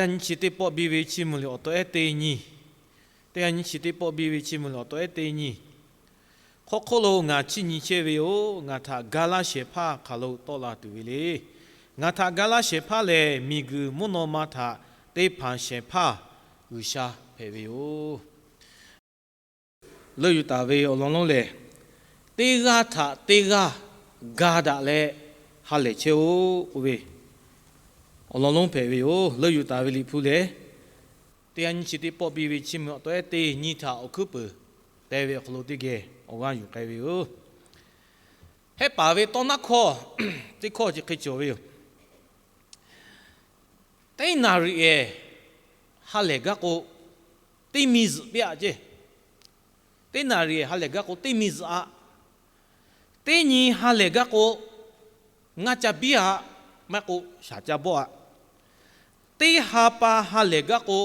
yaˇ nyiˇ chi teˇ pawˆ biˇ ve Chiˇ mvuh liꞈ awˬ taw ehˉ teˇ nyi, teˇ g'aˇ nyiˇ chi teˇ pawˆ biˇ ve Chiˇ mvuh liꞈ awˬ taw ehˉ teˇ nyi. Hk'oˆ hk'oˆ lo ngaˬ chiˇ nyi chehˇ ve yoˬ. Ngaˬ htaꞈ ga laˇ shehˍ hpaˇ hk'aˬ lo tawˆ la tuˬ ve le. Ngaˬ htaꞈ ga laˇ shehˍ hpaˇ lehˬ, miˬguiˬ mvuhˇ naw ma htaꞈ te hpanˍ shehˍ hpaˇ G'uiˬsha hpehꞈ ve yoˬ. Leuˆ yuˬ taˍ ve awˬ lawn lonˉ lehˬ, teˇ g'aˇ htaꞈ teˇ g'aˇ ga daꞈ leh ha lehˬ chehˇ-oˆ k'oˆ ve awˬ lawn lonˉ hpehꞈ ve yoˬ. Leuˆ yuˬ taˍ ve Liꞈ hpu lehˬ, teˇ g'aˇ nyiˇ chi teˇ pawˆ biˇ ve Chiˇ mvuh awˬ taw ehˉ teˇ nyi htaꞈ awˬ hkuiˉ peuˬ te ve awˬ hk'aw lo teˇ geh awˬ g'aˇ yuˬ k'ai ve yoˬ. Hehˉ paˍ ve tawˇ naˉ hkawˇ teˇ hkawˇ chi hk'e cawˬ ve yoˬ. Teˇ naˍ riˍ ehˍ ha lehˬ gaˇ k'o, teˇ miˬ zuhꞈ piˇ-aꞈ ceˇ. Teˇ naˍ riˍ ehˍ ha lehˬ gaˇ k'o, teˇ miˬ zuhꞈ-aꞈ. Teˇ nyi ha lehˬ gaˇ k'o, ngaˇ ca biˇ-aꞈ, maˇ heˆ k'o shaˍ ca bawˆ-aꞈ. Teˇ ha pa ha lehˬ gaˇ k'o,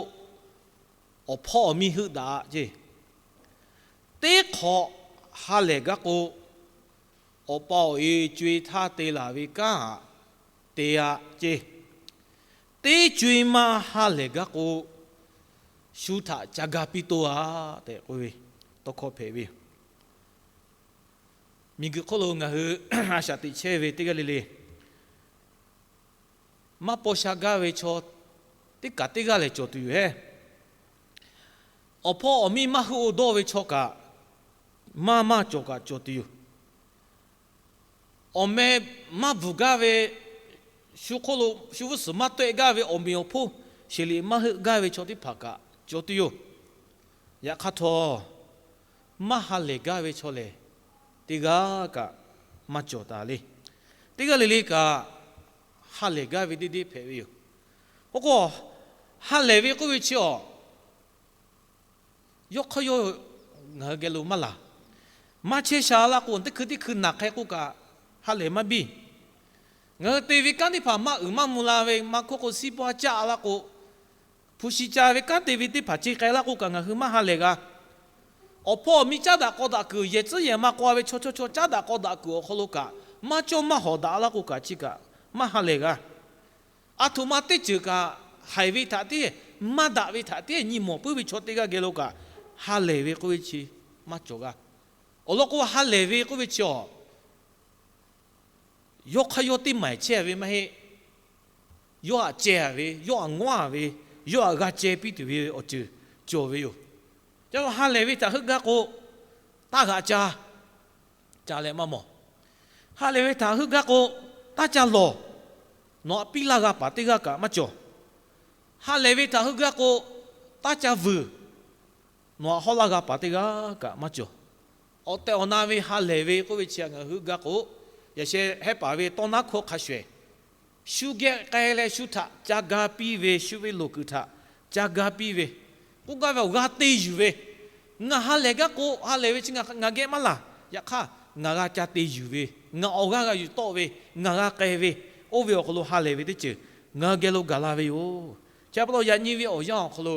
awˬ hpawˇ awˬ miˇ heuˆ daꞈ-aꞈ ceˇ. Teˇ hk'awꞈ ha lehˬ gaˇ k'o, awˬ pa awˬ e co-e htaˇ te laˬ ve kanˉ-aꞈ te-aꞈ ceˇ. Teˇ co-e ma ha lehˬ gaˇ k'o, shu htaꞈ ca ga piˇ toˇ-aꞈ tehꞈ k'oˆ ve tawˇ hkawˇ hpehꞈ ve yoˬ. Miˬguiˬ hk'oˆ lo ngaˬ hui a shaꞈ teꞈ chehˇ ve teˇ g'aˇ le le, maˇ paw sha gaˇ ve chaw teˇ kaꞈ teˇ g'aˇ lehˬ cawˬ tuˬ yoˬ hehˉ. Awˬ hpawˇ awˬ miˇ maˇ heuˆ-o dawˇ ve chaw kaꞈ, maˇ maˇ cawˬ kaꞈ cawˬ tuˬ yoˬ. Awˬ meh maˇ bvuhˬ gaˇ ve, shu hk'oˆ lo shu g'uˇ suhˍ maˇ tawehˆ gaˇ ve awˬ meꞈ awˬ hponˇ sheˍ liꞈ maˇ heuˆ gaˇ ve chaw teˇ hpaˍ kaꞈ cawˬ tuˬ yoˬ. Yaꞈ hk'aˇ htawˇ, maˇ ha lehˬ gaˇ ve chaw lehˬ, teˇ g'aˇ kaꞈ maˇ cawˬ taˍ le. Teˇ g'aˇ le le kaꞈ ha lehˬ gaˇ ve deˇ deˇ hpehꞈ ve yoˬ. K'o k'o, ha lehˬ ve k'oˆ ve chi awˬ, yawˇ hk'aˇ yawˇ ngaˬ hui geh lo maˇ laˬ. Maˇ chehˇ sha laˇ k'o, teˇ hkui teˇ hkui naˬ hk'e k'oˆ kaꞈ ha lehˬ maˇ biˇ. Ngaˬ hui te ve kanˉ teˇ hpaˍ maˇ uiˍ maˇ mvuh la ve, maˇ hk'oˆ k'o siˉ paw caˆ laˇ k'o, hpu shi ca ve kanˉ te ve teˇ hpaˍ ce k'ai laˇ k'oˆ kaꞈ ngaˬ hui maˇ ha lehˬ g'a. Awˬ hpawˇ awˬ miˇ caˉ daꞈ k'aw daꞈ kuiˬ, yehˬ tcuhˉ yehˬ ma k'aw ve chaw chaw chaw caˉ daꞈ k'aw daꞈ kuiˬ awˬ hk'aw lo kaꞈ, maˇ cawˇ maˇ hawˍ daꞈ laˇ k'oˆ kaꞈ chi kaꞈ maˇ ha lehˬ g'a. A htoꞈ ma teˇ ceuˬ kaꞈ haiˬ ve htaꞈ tiˉ, maˇ daꞈ ve htaꞈ tiˉ nyi mawˬ puiˉ ve chaw teˇ g'aˇ geh lo kaꞈ, ha lehˬ ve k'oˆ ve chi maˇ cawˬ g'a. Awˬ lawn k'o, ha lehˬ ve k'oˆ ve chi awˬ, yawˇ hk'aˇ yawˇ teˇ maiˍ chehˇ ve maˇ heˆ. Yawˇ htaꞈ ceh ve, yawˇ htaꞈ ngawˉ ve, yawˇ htaꞈ g'a ceh piˇ tuˬ ve awˬ ceuˬ cawˬ ve yoˬ. Ca ha lehˬ ve htaꞈ heuˆ gaˇ k'o, taˇ g'aꞈ ca, ca leh maˇ mawˬ. Ha lehˬ ve htaꞈ heuˆ gaˇ k'o, taˇ ca lawˬ, nawˬ htaꞈ piˇ laˇ g'a paˍ teˇ g'aˇ kaꞈ maˇ cawˬ. Ha lehˬ ve htaꞈ heuˆ gaˇ k'o, taˇ ca vuiˬ, nawˬ htaꞈ hawˉ laˇ g'a paˍ teˇ g'aˇ kaꞈ maˇ cawˬ. Awˬ tehˬ awˬ na ve ha lehˬ ve k'oˆ ve chi htaꞈ ngaˬ hui heuˆ gaˇ k'o, yaꞈ sheh hehˉ paˍ ve tawˇ naˉ hkawˇ hk'a shuˍ ehˍ, shu geh k'ai leh shu htaꞈ ca ga piˇ ve, shu ve loˍ kuiˬ htaꞈ ca ga piˇ ve, k'oˆ gaˇ ve awˬ g'aˇ te yuˬ ve, ngaˬ ha lehˬ gaˇ k'o, ha lehˬ ve chi ngaˬ geh maˇ laˬ. Yaꞈ hk'aˇ, ngaˬ g'a ca te yuˬ ve, ngaˬ awˬ g'aˇ g'a yuˬ tawˆ ve, ngaˬ g'a k'ai ve, oˇ ve awˬ hk'aw lo ha lehˬ ve teˇ ceuˬ ngaˬ hui geh lo gaˬ la ve yoˬ. Chi pa taw yaꞈ nyi ve awˬ yanˇ awˬ hk'aw lo,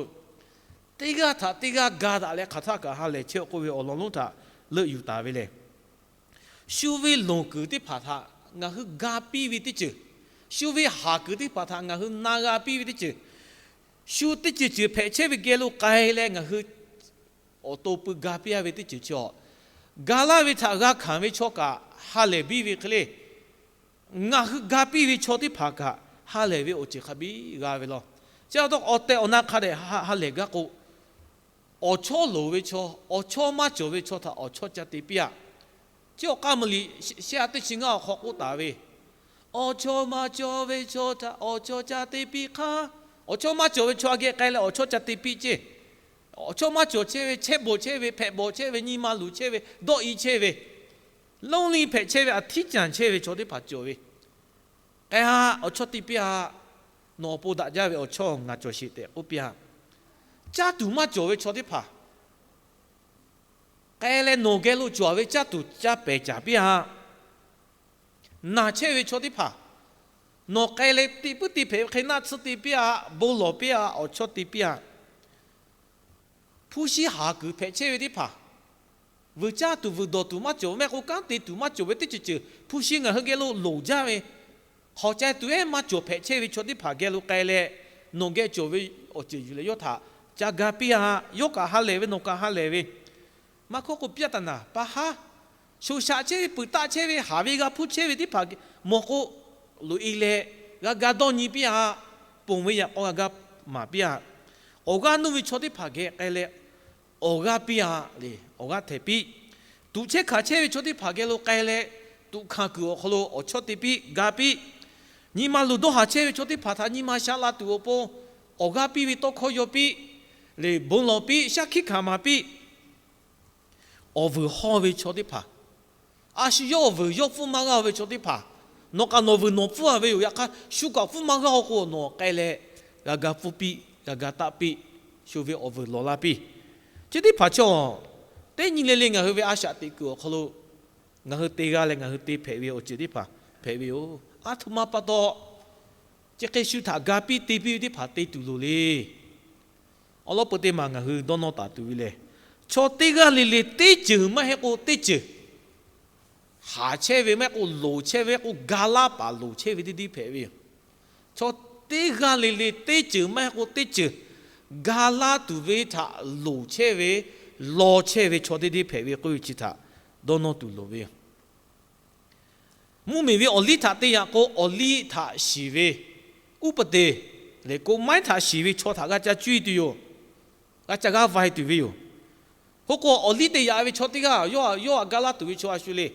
teˇ g'aˇ htaꞈ teˇ g'aˇ ga daꞈ leh hk'aˬ htaˇ kaꞈ ha lehˬ chehˇ-oˆ k'oˆ ve awˬ lawn lonˉ htaꞈ leuˆ yuˬ taˍ ve lehˬ, shu ve loˍ kuiˬ teˇ hpaˍ htaꞈ ngaˬ hui ga piˇ ve teˇ ceuˬ, shu ve haˍ kuiˬ teˇ hpaˍ htaꞈ ngaˬ hui na g'a piˇ ve teˇ ceuˬ, shu teˇ ceuˬ ceuˬ hpehꞈ chehˇ ve geh lo k'ai leh ngaˬ hui awˬ to pui ga piˇ-a ve teˇ ceuˬ chi awˬ, ga laˇ ve htaꞈ g'a hkanˍ ve chaw kaꞈ ha lehˬ biˇ ve hk'e le. Ngaˬ hui ga piˇ ve chaw teˇ hpaˍ kaꞈ ha lehˬ ve awˬ ceuˬ hk'a biˇ g'a ve law. Chi pa taw awˬ tehˬ awˬ na hk'a dehꞈ ha lehˬ gaˇ k'o, awˬ chawˇ loˍ ve chaw, awˬ chawˇ maˇ cawˬ ve chaw htaꞈ awˬ chawˇ ca te piˇ-a. Chi awˬ k'aˇ mvuh liꞈ shehˆ ha teˇ chi ngaˇ awˬ hk'aw k'oˆ taˍ ve, awˬ chawˇ maˇ cawˬ ve chaw htaꞈ awˬ chawˇ ca te piˇ hk'aˇ. Awˬ chawˇ maˇ cawˬ ve chaw aꞈ geh k'ai leh awˬ chawˇ ca te piˇ ceˇ. Awˬ chawˇ maˇ cawˬ chehˇ ve, chehˇ bawˬ chehˇ ve, hpehꞈ bawˬ chehˇ ve, nyi ma luˬ chehˇ ve, dawˆ-i chehˇ ve, lonˉ liˇ hpehꞈ chehˇ ve, aˬ htiˉ caˬ chehˇ ve chaw teˇ hpaˍ cawˬ ve, k'ai-a, awˬ chawˇ te piˇ-a. Nawˬ awˬ pon daꞈ jaˇ ve awˬ chawˇ ngaˬ cawˬ sheˍ tehꞈ k'oˆ piˇ-a. Caˇ tuˬ maˇ cawˬ ve chaw teˇ hpaˍ k'ai leh nawˬ geh lo cawˬ ve caˇ tuˬ ca pehˬ caˍ piˇ-a. Naˬ chehˇ ve chaw teˇ hpaˍ nawˬ k'ai leh teˇ puiˉ teˇ hpehꞈ ve hk'e naˆ tsuhˇ te piˇ-a, bon lawˬ piˇ-a, awˬ chawˇ te piˇ-a. Hpu shi haˍ kuiˬ hpehꞈ chehˇ ve teˇ hpaˍ, vuiˬ caˇ tuˬ vuiˬ dawˬ tuˬ maˇ cawˬ, mehˆ k'o kanˉ te tuˬ maˇ cawˬ ve teˇ ceuˬ ceuˬ hpu shi ngaˬ hui geh lo loˍ jaˇ ve, hk'awꞈ ca tuˬ ehˉ maˇ cawˬ hpehꞈ chehˇ ve chaw teˇ hpaˍ geh lo k'ai leh, nawˬ geh cawˬ ve awˬ ceuˬ yuˬ leh yawˇ htaꞈ ca ga piˇ-a. Yawˇ kaꞈ ha lehˬ ve, nawˬ kaꞈ ha lehˬ ve. Maˇ hkawˇ k'o, ပြဿနာ pa haˉ, shoꞈ shaꞈ chehˇ ve, peuˬ taˆ chehˇ ve, haˍ ve g'a hpuˇ chehˇ ve teˇ hpaˍ mawˬ k'o, loꞈ-e leh g'a ga dawˇ nyi piˇ-a. Ponˬ ve yaꞈ k'aw g'a ga maˍ piˇ-a. Awˬ g'aˇ nuˇ ve chaw teˇ hpaˍ geh k'ai leh awˬ g'aˇ piˇ-a le, awˬ g'aˇ htehˍ piˇ. Tuꞈ chehˇ hkanˍ chehˇ ve chaw teˇ hpaˍ geh lo k'ai leh, tuꞈ hkanˍ kuiˬ awˬ hk'aw lo awˬ chawˇ te piˇ, ga piˇ. Nyi ma luˬ dawˇ haˍ chehˇ ve chaw teˇ hpaˍ htaꞈ nyi ma sha la tuˬ awˬ pon awˬ g'aˇ piˇ ve tawˇ hkawˇ yaw piˇ, le bon lawˬ piˇ, shaˉ hkiˆ hkanˍ maˍ piˇ. Awˬ vuiˬ hawˇ ve chaw teˇ hpaˍ, a shu yawˇ awˬ vuiˬ yawˇ hpfuhˇ maˇ g'aˇ ve chaw teˇ hpaˍ, nawˬ kaꞈ nawˬ vuiˬ nawˬ hpfuhˇ-a ve yoˬ. Yaꞈ hk'aˇ shu kaꞈ hpfuhˇ maˇ g'aˇ-o k'o, nawˬ k'ai leh g'a ga hpfuhˇ piˇ, g'a ga taˆ piˇ, shu ve awˬ vuiˬ lawˬ la piˇ. Chi teˇ hpaˍ chaw teˇ nyi le le ngaˬ hui ve a shaꞈ teꞈ kuiˬ awˬ hk'aw lo ngaˬ hui te g'a leh ngaˬ hui te hpehꞈ ve awˬ ceuˬ teˇ hpaˍ hpehꞈ ve yoˬ. Aˬ htoꞈ ma pa taw, chi hk'e shu htaꞈ ga piˇ te piˇ ve teˇ hpaˍ te tuˬ loˍ le. Awˬ lawn peuˬ teˇ maˬ ngaˬ hui dawˇ nawˇ taˍ tuˬ ve lehˬ, chaw teˇ g'aˇ le le teˇ ceuˬ maˇ heˆ k'o teˇ ceuˬ, haˍ chehˇ ve maˇ heˆ k'o loˍ chehˇ ve maˇ heˆ k'o ga laˇ paˍ loˍ chehˇ ve teˇ deˇ hpehꞈ ve yoˬ. Chaw teˇ g'aˇ le le teˇ ceuˬ maˇ heˆ k'o teˇ ceuˬ ga laˇ tuˬ ve htaꞈ loˍ chehˇ ve, law chehˇ ve chaw teˇ deˇ hpehꞈ ve k'oˆ ve chi htaꞈ dawˇ nawˇ tuˬ loˍ ve yoˬ. Mvuhˇmiˬ ve awˬ liˇ htaꞈ te yaꞈ k'o, awˬ liˇ htaꞈ shiˍ ve uˉ peꞈ te leh k'o, maiˉ htaꞈ shiˍ ve chaw htaꞈ g'a ca cuˇ tuˬ yoˬ. G'a ca g'aˇ va tuˬ ve yoˬ. K'oˆ k'o, awˬ liˇ te yaꞈ ve chaw teˇ g'aˇ, yawˇ htaꞈ ga laˇ tuˬ ve chaw a shu le,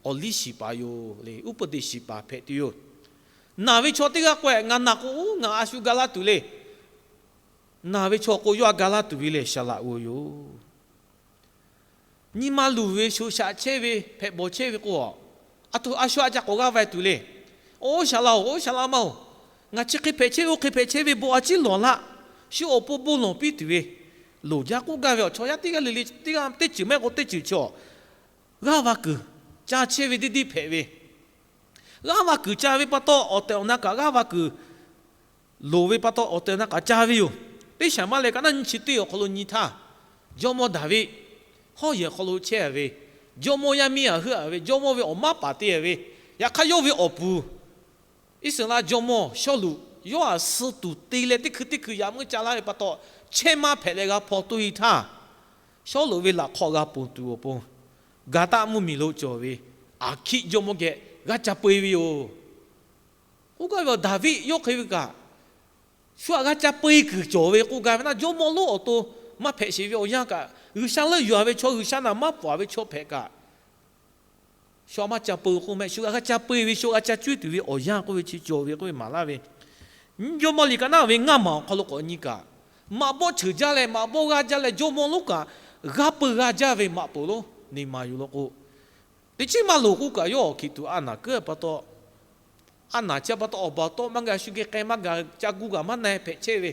awˬ liˇ shiˍ paˍ yoˬ le, uˉ peꞈ te shiˍ paˍ hpehꞈ tuˬ yoˬ. Naˬ ve chaw teˇ g'aˇ k'o, ngaˬ naˬ k'o, ngaˬ a shu ga laˇ tuˬ le. Naˬ ve chaw k'o, yawˇ htaꞈ ga laˇ tuˬ ve lehˬ, shaˍ laꞈ g'oˇ yoˬ. Nyi ma luˬ ve, shoꞈ shaꞈ chehˇ ve, hpehꞈ bawˬ chehˇ ve k'o, a htoꞈ a shu a ca k'awꞈ g'aˇ va tuˬ le. Oˇ shaˍ laꞈ-oˬ, oˇ shaˍ laꞈ ma-oˬ, ngaˬ chi hk'e hpehꞈ chehˇ ve, oˇ hk'e hpehꞈ chehˇ ve bon a ciˉ lawˬ laˇ. Shu awˬ pon bon lawˬ piˇ tuˬ ve, loˍ jaˇ k'oˆ gaˇ ve awˬ chaw yaˇ teˇ g'aˇ le le, teˇ g'aˇ teˇ ceuˬ maˇ heˆ k'o teˇ ceuˬ chaw g'aˇ va kuiˬ ca chehˇ ve teˇ deˇ hpehꞈ ve, g'aˇ va kuiˬ ca ve pa taw awˬ tehˬ awˬ na kaꞈ g'aˇ va kuiˬ loˍ ve pa taw awˬ tehˬ awˬ na kaꞈ ca ve yoˬ. Teˇ shaˍ maˇ leh ka naˉ nyiˇ chi teˇ awˬ hk'aw lo nyi htaˇ, jawˇmawˇ Daˍviˆ hawˉ yehˬ hk'aw lo chehˇ-a ve, jawˇmawˇ yaˇ miˇ-a heuˆ-a ve, jawˇmawˇ ve awˬ maˉ paˍ te-a ve, yaꞈ hk'aˇ yawˇ ve awˬ puˍ Iˉsaˍreˍlaˆ jawˇmawˇ Sawˉluꞈ yawˇ htaꞈ suh tuˬ te leh teˇ hkui teˇ hkui yaꞈ meuˇ ca laˇ ve pa taw, chehˇ maˇ hpehꞈ leh g'a hpaw toˇ-e htaˇ, Sawˉluꞈ ve laꞈ hk'aw g'a ponˬ tuˬ awˬ pon, Gaˍtaˆ mvuhˇmiˬ lo cawˬ ve Aˍhkiˆ jawˇmawˇ geh g'a ca peu-e ve yoˬ. K'oˆ gaˇ ve awˬ Daˍviˆ yawˇ hk'e ve kaꞈ, shu htaꞈ g'a ca peu-e kuiˬ cawˬ ve k'oˆ gaˇ ve naˆ, jawˇmawˇ lonˉ awˬ to maˇ hpehꞈ sheˍ ve awˬ yanˇ kaꞈ, G'uiˬsha leuˆ yuˬ-a ve chaw, G'uiˬsha naˍ maˇ pfuhˍ-a ve chaw hpehꞈ kaꞈ, shu htaꞈ maˇ ca peu k'oˆ meh, shu htaꞈ g'a ca peu-e ve, shu htaꞈ g'a ca cuˇ tuˬ ve awˬ yanˇ k'oˆ ve chi cawˬ ve k'oˆ ve maˍ laˇ ve, jawˇmawˇ liꞈ ka naˉ ve ngaˇ maˬ awˬ hk'aw lo k'awꞈ nyi kaꞈ, maꞈ bawˆ cheuˬ jaˇ leh maꞈ bawˆ g'aˇ jaˇ leh jawˇmawˇ lonˉ kaꞈ g'aˇ peu g'aˇ jaˇ ve maꞈ poˍ lonˉ neˬ maˍ yoˬ law k'o, teˇ chiˉ maˇ loˍ k'oˆ kaꞈ yawˇ awˬ hkiˬ tuˬ a naˍ keuˉ pa taw, a naˍ chi pa taw awˬ baˬ tawˆ maˇ g'a, shu geh k'ai maˇ g'a, ca gu kaꞈ maˇ na-e hpehꞈ chehˇ ve.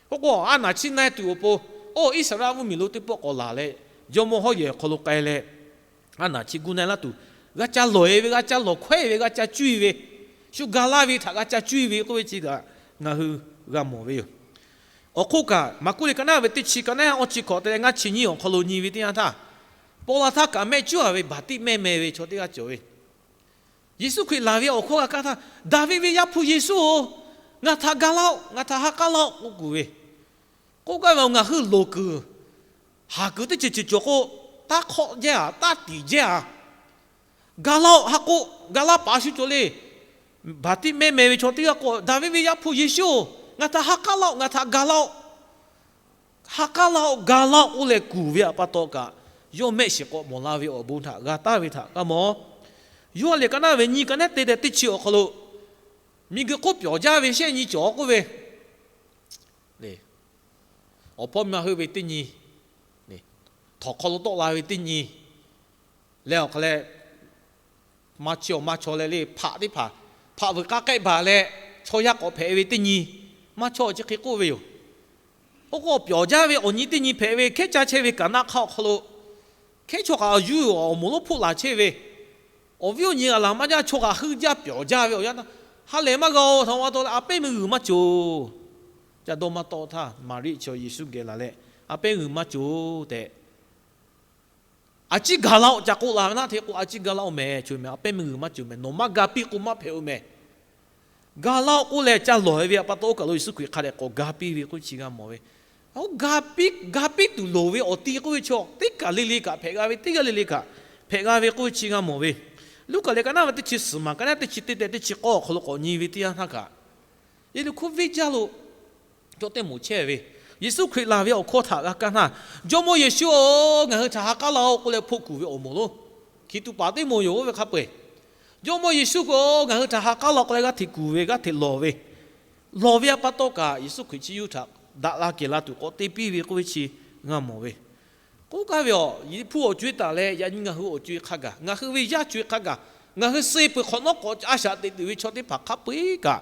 K'oˆ k'o, a naˍ chi na-e tuˬ awˬ pon, oˇ Iˉsaˍreˍlaˆ mvuhˇmiˬ lo teˇ pawˆ k'awꞈ laˬ leh, jawˇmawˇ hawˉ yehˬ awˬ hk'aw lo k'ai leh, a naˍ chi gu na-e laˇ tuˬ, g'a ca lawˬ-e ve, g'a ca lawˬ hkawehˇ ve, g'a ca cuˇ-e ve, shu ga laˇ ve htaꞈ g'a ca cuˇ-e ve k'oˆ ve chi kaꞈ ngaˬ hui g'a mawˬ ve yoˬ. Awˬ hk'oˆ kaꞈ, Maˍkuˆ liꞈ ka naˉ ve teˇ chi ka naˉ awˇ chi hkawꞈ te leh ngaˇ chi nyiˇ awˬ hk'aw lo nyi ve teˇ yanˇ htaˇ, paw la htaˇ kaꞈ mehˆ cuˉ-a ve Baˍtiˆmehˇ meh ve chaw teˇ g'aˇ cawˬ ve, Yeˍsuˆ Hkriꞈ laˬ ve awˬ hkawˇ g'a kaˇ htaˇ, Daˍviˆ ve Yaˇ hpu Yeˍsuˆ-oˬ, ngaˬ htaꞈ ga laˇ-oˆ, ngaˬ htaꞈ ha k'aˉ laˇ-oˆ k'oˆ kuˬ ve. K'oˆ gaˇ ve, ngaˬ hui loˍ kuiˬ, haˍ kuiˬ teˇ ceuˬ ceuˬ cawˬ k'o, taˇ hk'awˆ jehˇ-a, taˇ tiˍ jehˇ-a. Ga laˇ-oˆ, ha k'oˆ, ga laˇ paˍ shu cawˬ le. Baˍtiˆmehˇ meh ve chaw teˇ g'aˇ k'o, Daˍviˆ ve Yaˇ hpu Yeˍsuˆ-oˬ, ngaˬ htaꞈ ha k'aˉ laˇ-oˆ, ngaˬ htaꞈ ga laˇ-oˆ. Ha k'aˉ laˇ-oˆ, ga laˇ-oˆ k'oˆ leh kuˬ ve pa taw kaꞈ, yawˇ mehˆ shiˍ k'awꞈ mawˬ la ve awˬ bon htaꞈ g'a taˍ ve htaꞈ g'a mawˬ. Yoˇhanˬ liꞈ ka naˉ ve nyiˇ ka naˉ te leh teˇ chi awˬ hk'aw lo, miˬguiˬ hk'oˆ pyawˬ jaˇ ve shehˆ nyi cawˬ k'oˆ ve, awˬ hpawˇ miˇ ma heuˆ ve teˇ nyi, htawnˍ hk'aw lo tawˆ la ve teˇ nyi, leh awˬ hk'a leh, maˇ chi awˬ maˇ chaw leh le hpaꞈ teˇ hpaˍ, hpaꞈ veuꞈ k'aˉ k'ehˆ baˬ leh, chaw yaˇ k'awꞈ hpehꞈ ve teˇ nyi, maˇ chaw chi hk'e k'oˆ ve yoˬ. Oˇ k'o, pyawˬ jaˇ ve awˬ nyi teˇ nyi hpehꞈ ve, hkehˉ caˇ chehˇ ve kaˍnaˆ hk'aˆ awˬ hk'aw lo, hkehˉ chaw kaꞈ awˬ yuˇ awˬ moˍ lonˉ hpoˆ laˬ chehˇ ve, awˬ viˉ awˬ nyi g'a laˬ maˇ jaˇ, chaw kaꞈ heuˆ jaˇ pyawˬ jaˇ ve awˬ yanˇ, ha lehˬ maˇ g'a-oˬ, htaꞈ ma taw leh a pehˉ meuˇ g'uiˬ maˇ cawˬ. Ca dawˇ maˇ tawˆ htaˇ, Maˍriˆ chaw Yeˍsuˆ geh laˬ leh, a pehˉ g'uiˬ maˇ cawˬ tehꞈ, a ciˉ ga laˇ-oˆ ca k'oˆ la ve naˆ, hk'e k'o a ciˉ ga laˇ-oˆ mehˍ, chaw mehˍ, a pehˉ meuˇ g'uiˬ maˇ cawˬ mehˍ, nawˬ maˇ ga piˇ k'o maˇ hpehꞈ-oˬ mehˍ. Ga laˇ-oˆ k'oˆ leh ca lawˬ ve pa taw, oˇ kaˬ lo Yeˍsuˆ Hkriꞈ hk'a dehꞈ k'awꞈ ga piˇ ve k'oˆ ve chi g'a mawˬ ve. Ga piˇ, ga piˇ tuˬ loˍ ve awˬ ti k'oˆ ve chaw teˇ kaˬ le le kaꞈ hpehꞈ g'a ve, teˇ g'aˇ le le kaꞈ hpehꞈ g'a ve k'oˆ ve chi g'a mawˬ ve. Luˉkaꞈ lehˬ ka naˉ ve teˇ chi suhˍ maˬ, ka naˉ teˇ chi teˇ tehꞈ teˇ chi k'awˇ awˬ hk'aw lo k'awꞈ nyi ve teˇ yanˇ htaˇ kaꞈ, Yeˍriˆhkoˇ venˇ jaˇ lo cawˇ teˇ moˍ chehˇ ve, Yeˍsuˆ Hkriꞈ laˬ ve awˬ hkawˇ htaꞈ g'a kaˇ htaˇ, Jawˇmawˇ Yeˍsuˆ-oˬ, ngaˬ hui htaꞈ ha k'aˉ laˇ-oˆ k'oˆ leh hpoˆ kuˬ ve awˬ moˍ lonˉ, hkiˬ tuꞈ paˍ teˇ moˍ yoˬ oˇ ve hk'a peu-eˬ, Jawˇmawˇ Yeˍsuˆ-oˬ, ngaˬ hui htaꞈ ha k'aˉ laˇ k'oˆ leh g'aˇ hteꞈ kuˬ ve, g'aˇ hteꞈ lawˬ ve, lawˬ ve pa taw kaꞈ Yeˍsuˆ Hkriꞈ chi yuˇ htaꞈ daꞈ la kehˬ la tuˬ k'awꞈ te piˇ ve k'oˆ ve chi g'a mawˬ ve. K'oˆ gaˇ ve, Liꞈ hpu awˬ co-e taˍ leh yaꞈ nyi ngaˬ hui awˬ co-e hk'a gaˬ, ngaˬ hui ve yaˇ co-e hk'a gaˬ, ngaˬ hui suh peuˬ hk'awꞈ nawˉ k'awꞈ a shaꞈ teꞈ tuˬ ve chaw teˇ hpaˍ hk'a peu-eˬ kaꞈ,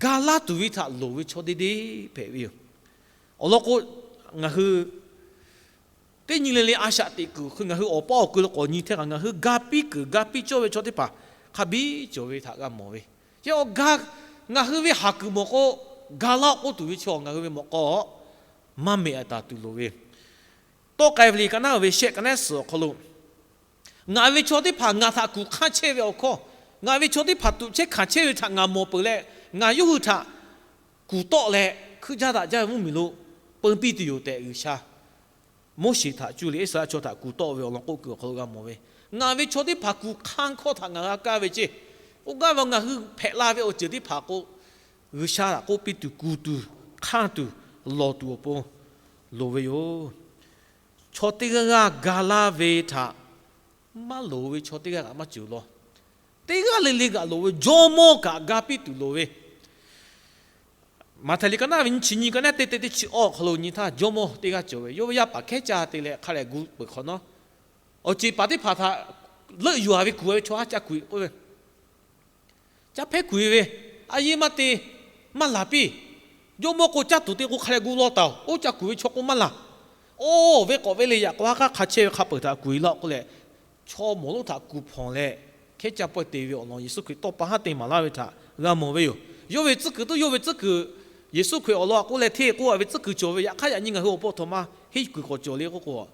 ga laˇ tuˬ ve htaꞈ loˍ ve chaw deˇ deˇ hpehꞈ ve yoˬ. Awˬ lawn k'o, ngaˬ hui teˇ nyi le le a shaꞈ teꞈ kuiˬ hk'e ngaˬ hui awˬ paˇ awˬ kui lo k'awꞈ nyi hteˇ kaꞈ, ngaˬ hui ga piˇ kuiˬ ga piˇ cawˇ ve chaw teˇ hpaˍ hk'a biˇ cawˬ ve htaꞈ g'a mawˬ ve. Chi awˬ ga, ngaˬ hui ve haˍ kuiˬ mawˬ k'o, ga laˇ k'oˆ tuˬ ve chaw ngaˬ hui ve mawꞈ k'aw maˇ mehꞈ a taˍ tuˬ loˍ ve. Tawˆ k'ai ve liꞈ ka naˉ ve shehˆ ka naˉ suhˍ awˬ hk'aw lo, ngaˬ ve chaw teˇ hpaˍ ngaˬ htaꞈ kuˬ hk'anˇ chehˇ ve awˬ hkawˇ, ngaˬ ve chaw teˇ hpaˍ tuꞈ chehˇ hkanˍ chehˇ ve htaꞈ ngaˬ mawˬ peuˬ leh, ngaˬ yawˇ hui htaꞈ kuˬ tawˆ leh hkuiˇ jaˇ daꞈ jaˇ ve mvuhˇmiˬ lo peu piˇ tuˬ yoˬ tehꞈ G'uiˬsha Moˉseˍ htaꞈ cuˇ leh Iˉsaˍreˍlaˆ chaw htaꞈ kuˬ tawˆ ve awˬ lawn k'oˆ kuiˬ awˬ hk'aw lo g'a mawˬ ve. Ngaˬ ve chaw teˇ hpaˍ kuˬ hk'anˇ hkawˇ htaꞈ ngaˬ g'a kaˇ ve ceˇ. Oˇ gaˇ ve ngaˬ hui hpehꞈ la ve awˬ ceuˬ teˇ hpaˍ k'o, G'uiˬsha htaꞈ k'oˆ piˇ tuˬ, kuˬ tuˬ, hk'anˇ tuˬ, lawˬ tuˬ awˬ pon loˍ ve yoˬ. Chaw teˇ g'aˇ g'aˇ ga laˇ ve htaꞈ maˇ loˍ ve chaw teˇ g'aˇ kaꞈ maˇ cawˬ law. Teˇ g'aˇ le le kaꞈ loˍ ve, jawˇmawˇ kaꞈ ga piˇ tuˬ loˍ ve. Maꞈhtehˍ liꞈ ka naˉ ve nyiˇ chi nyiˇ, ka naˉ teˇ tehꞈ teˇ chi awˇ awˬ hk'aw lo nyi htaˇ, jawˇmawˇ teˇ g'aˇ cawˬ ve, yawˇ ve yaˇ paˍ hkehˉ caˇ te leh hk'a lehˬ gu peuˬ hk'awꞈ nawˉ, awˬ ceˬ paˍ teˇ hpaˍ htaꞈ leuˆ yuˬ-a ve kuˬ ve chaw haˉ ca kuˬ-e k'oˆ ve, caˇ hpehˇ kuˬ-e ve, a yeˇ maˇ te, maˇ laˬ piˇ. Jawˇmawˇ k'o caˇ tuˬ te k'o hk'a lehˬ gu law taˍ-oˬ, oˇ ca kuˬ ve chaw k'o maˇ laˬ. Oˇ ve k'awꞈ ve le, yaꞈ k'aw haˉ hk'aˇ hk'a chehˇ ve hk'a peuˬ htaꞈ kuˬ-e laˇ k'oˆ leh, chaw mawˬ lonˉ htaꞈ kuˬ hpawnˬ leh hkehˉ caˇ pawehˇ te ve awˬ lawn Yeˍsuˆ Hkriꞈ tawˇ pa haˉ te maˍ laˇ ve htaꞈ g'a mawˬ ve yoˬ. Yawˇ ve tcuhˉ kuiˬ tuˬ, yawˇ ve tcuhˉ kuiˬ, Yeˍsuˆ Hkriꞈ awˬ lawn a k'oˆ leh hteˇ k'oˆ-a ve tcuhˉ kuiˬ cawˬ ve, yaꞈ hk'aˇ yaꞈ nyi ngaˬ hui awˬ pon aˬ htoꞈ ma henˇ kuiˬ k'awꞈ cawˬ le k'oˆ k'o,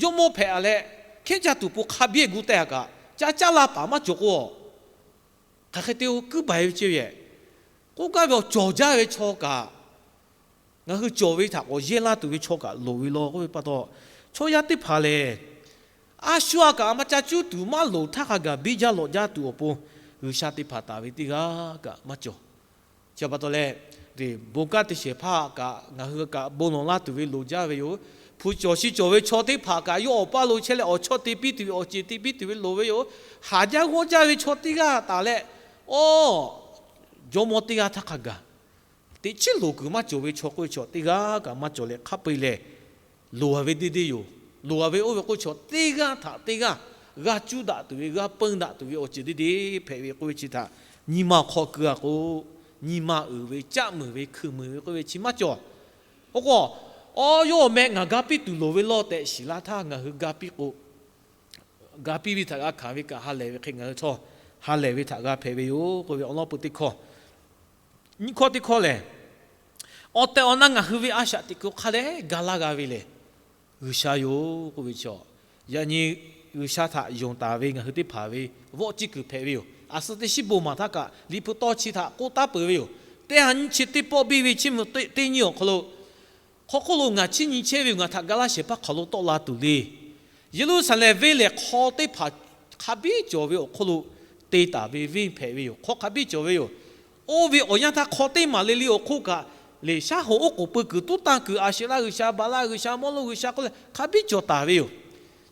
jawˇmawˇ hpehꞈ-a leh hkehˉ caˇ tuˬ pon hk'a biˇ gu teh-a kaꞈ, ca caˇ la paˍ maˇ cawˬ k'o, hk'aˬ hk'e te-o, kuiˉ baˬ-e ve ceˇ ve. K'oˆ gaˇ ve awˬ cawˬ jaˇ ve chaw kaꞈ, ngaˬ hui cawˬ ve htaꞈ k'awꞈ yehˇ laˇ tuˬ ve chaw kaꞈ loˍ ve law k'oˆ ve pa taw, chaw yaˇ teˇ hpaˍ lehˬ, a shu-a kaꞈ a ma ca cuˇ tuˬ maˇ loˍ htaˇ hk'a gaˬ biˇ jaˇ lawꞈ jaˇ tuˬ awˬ pon, G'uiˬsha teˇ hpaˍ taˍ ve teˇ g'aˇ kaꞈ maˇ cawˬ. Chi pa taw leh, bon kanˉ te shehˍ hpaˇ kaꞈ ngaˬ hui kaꞈ bon lawˬ laˇ tuˬ ve loˍ jaˇ ve yoˬ. Hpu cawˬ shi cawˬ ve chaw teˇ hpaˍ kaꞈ yawˇ awˬ paˇ lo chehˇ leh awˬ chawˇ te piˇ tuˬ ve awˬ ceˬ te piˇ tuˬ ve loˍ ve yoˬ. Haˍ jaˇ g'awˇ jaˇ ve chaw teˇ g'aˇ taˍ leh, awˬ, jawˇmawˇ teˇ g'aˇ htaˇ hk'a gaˬ teꞈ chiˉ loˍ kuiˬ maˇ cawˬ ve chaw k'oˆ ve chaw teˇ g'aˇ kaꞈ maˇ cawˬ leh hk'a peu-eˬ lehˬ, loˍ-a ve deˇ deˇ yoˬ. Loˍ-a ve oˇ ve k'oˆ chaw teˇ g'aˇ htaꞈ teˇ g'aˇ g'a cuˇ daꞈ tuˬ ve, g'a peun daꞈ tuˬ ve awˬ ceuˬ deˇ deˇ hpehꞈ ve k'oˆ ve chi htaꞈ nyi ma awˬ hk'aw keu-a k'o, nyi ma uiˍ ve, caˆ muiˬ ve, hkui muiˬ ve k'oˆ ve chi maˇ cawˬ. Oˇ k'o, awˬ, yawˇ awˬ meh ngaˬ ga piˇ tuˬ loˍ ve law tehꞈ shiˍ laˇ htaˇ ngaˬ hui ga piˇ k'o, ga piˇ ve htaꞈ g'a hkanˍ ve kaꞈ ha lehˬ ve hk'e ngaˬ hui htawˇ ha lehˬ ve htaꞈ g'a hpehꞈ ve yoˬ k'oˆ ve awˬ lawn peu teˇ hkawˇ. Nyiˇ hkawˇ teˇ hkawˇ lehˬ, awˬ tehˬ awˬ na ngaˬ hui ve a shaꞈ teꞈ kuiˬ hk'a dehꞈ ga laˇ g'a ve lehˬ, G'uiˬsha yoˬ k'oˆ ve chaw. Yaꞈ nyi G'uiˬsha htaꞈ yonˍ taˍ ve ngaˬ hui teˇ hpaˍ ve vawˆ ciˇ kuiˬ hpehꞈ ve yoˬ. A suh teˇ shiˉ bon maˍ htaˇ kaꞈ Liꞈ hpu tawˇ chi htaꞈ k'oˆ taˉ peuˬ ve yoˬ. Teˇ ha nyiˇ chi teˇ pawˆ biˇ ve chiˇ mvuh teˇ nyiˇ awˬ hk'aw lo, hk'aw hk'oˆ lo ngaˬ chiˇ nyi chehˇ ve yoˬ, ngaˬ htaꞈ ga laˇ shehˍ hpaˇ hk'aˬ lo tawˆ la tuˬ le. Yeˍruˆsaˍlehnˍ venˇ lehˬ hk'aw teˇ hpaˍ hk'a biˇ cawˬ ve awˬ hk'oˆ lo te taˍ ve venˇ hpehꞈ ve yoˬ. Hk'aw hk'a biˇ cawˬ ve yoˬ. Oˇ ve awˬ yanˇ htaˇ hk'aw teˇ maˬ le le awˬ hk'oˆ kaꞈ, leˬ shaˉ hoꞈ oˉ k'oˍ pui kuiˬ tuˉ tanˇ kuiˬ, Aˍsheˍlaˆ g'uiˬsha, Baˍlaˆ g'uiˬsha, mawˇ lonˉ g'uiˬsha k'oˆ leh hk'a biˇ cawˬ taˍ ve yoˬ.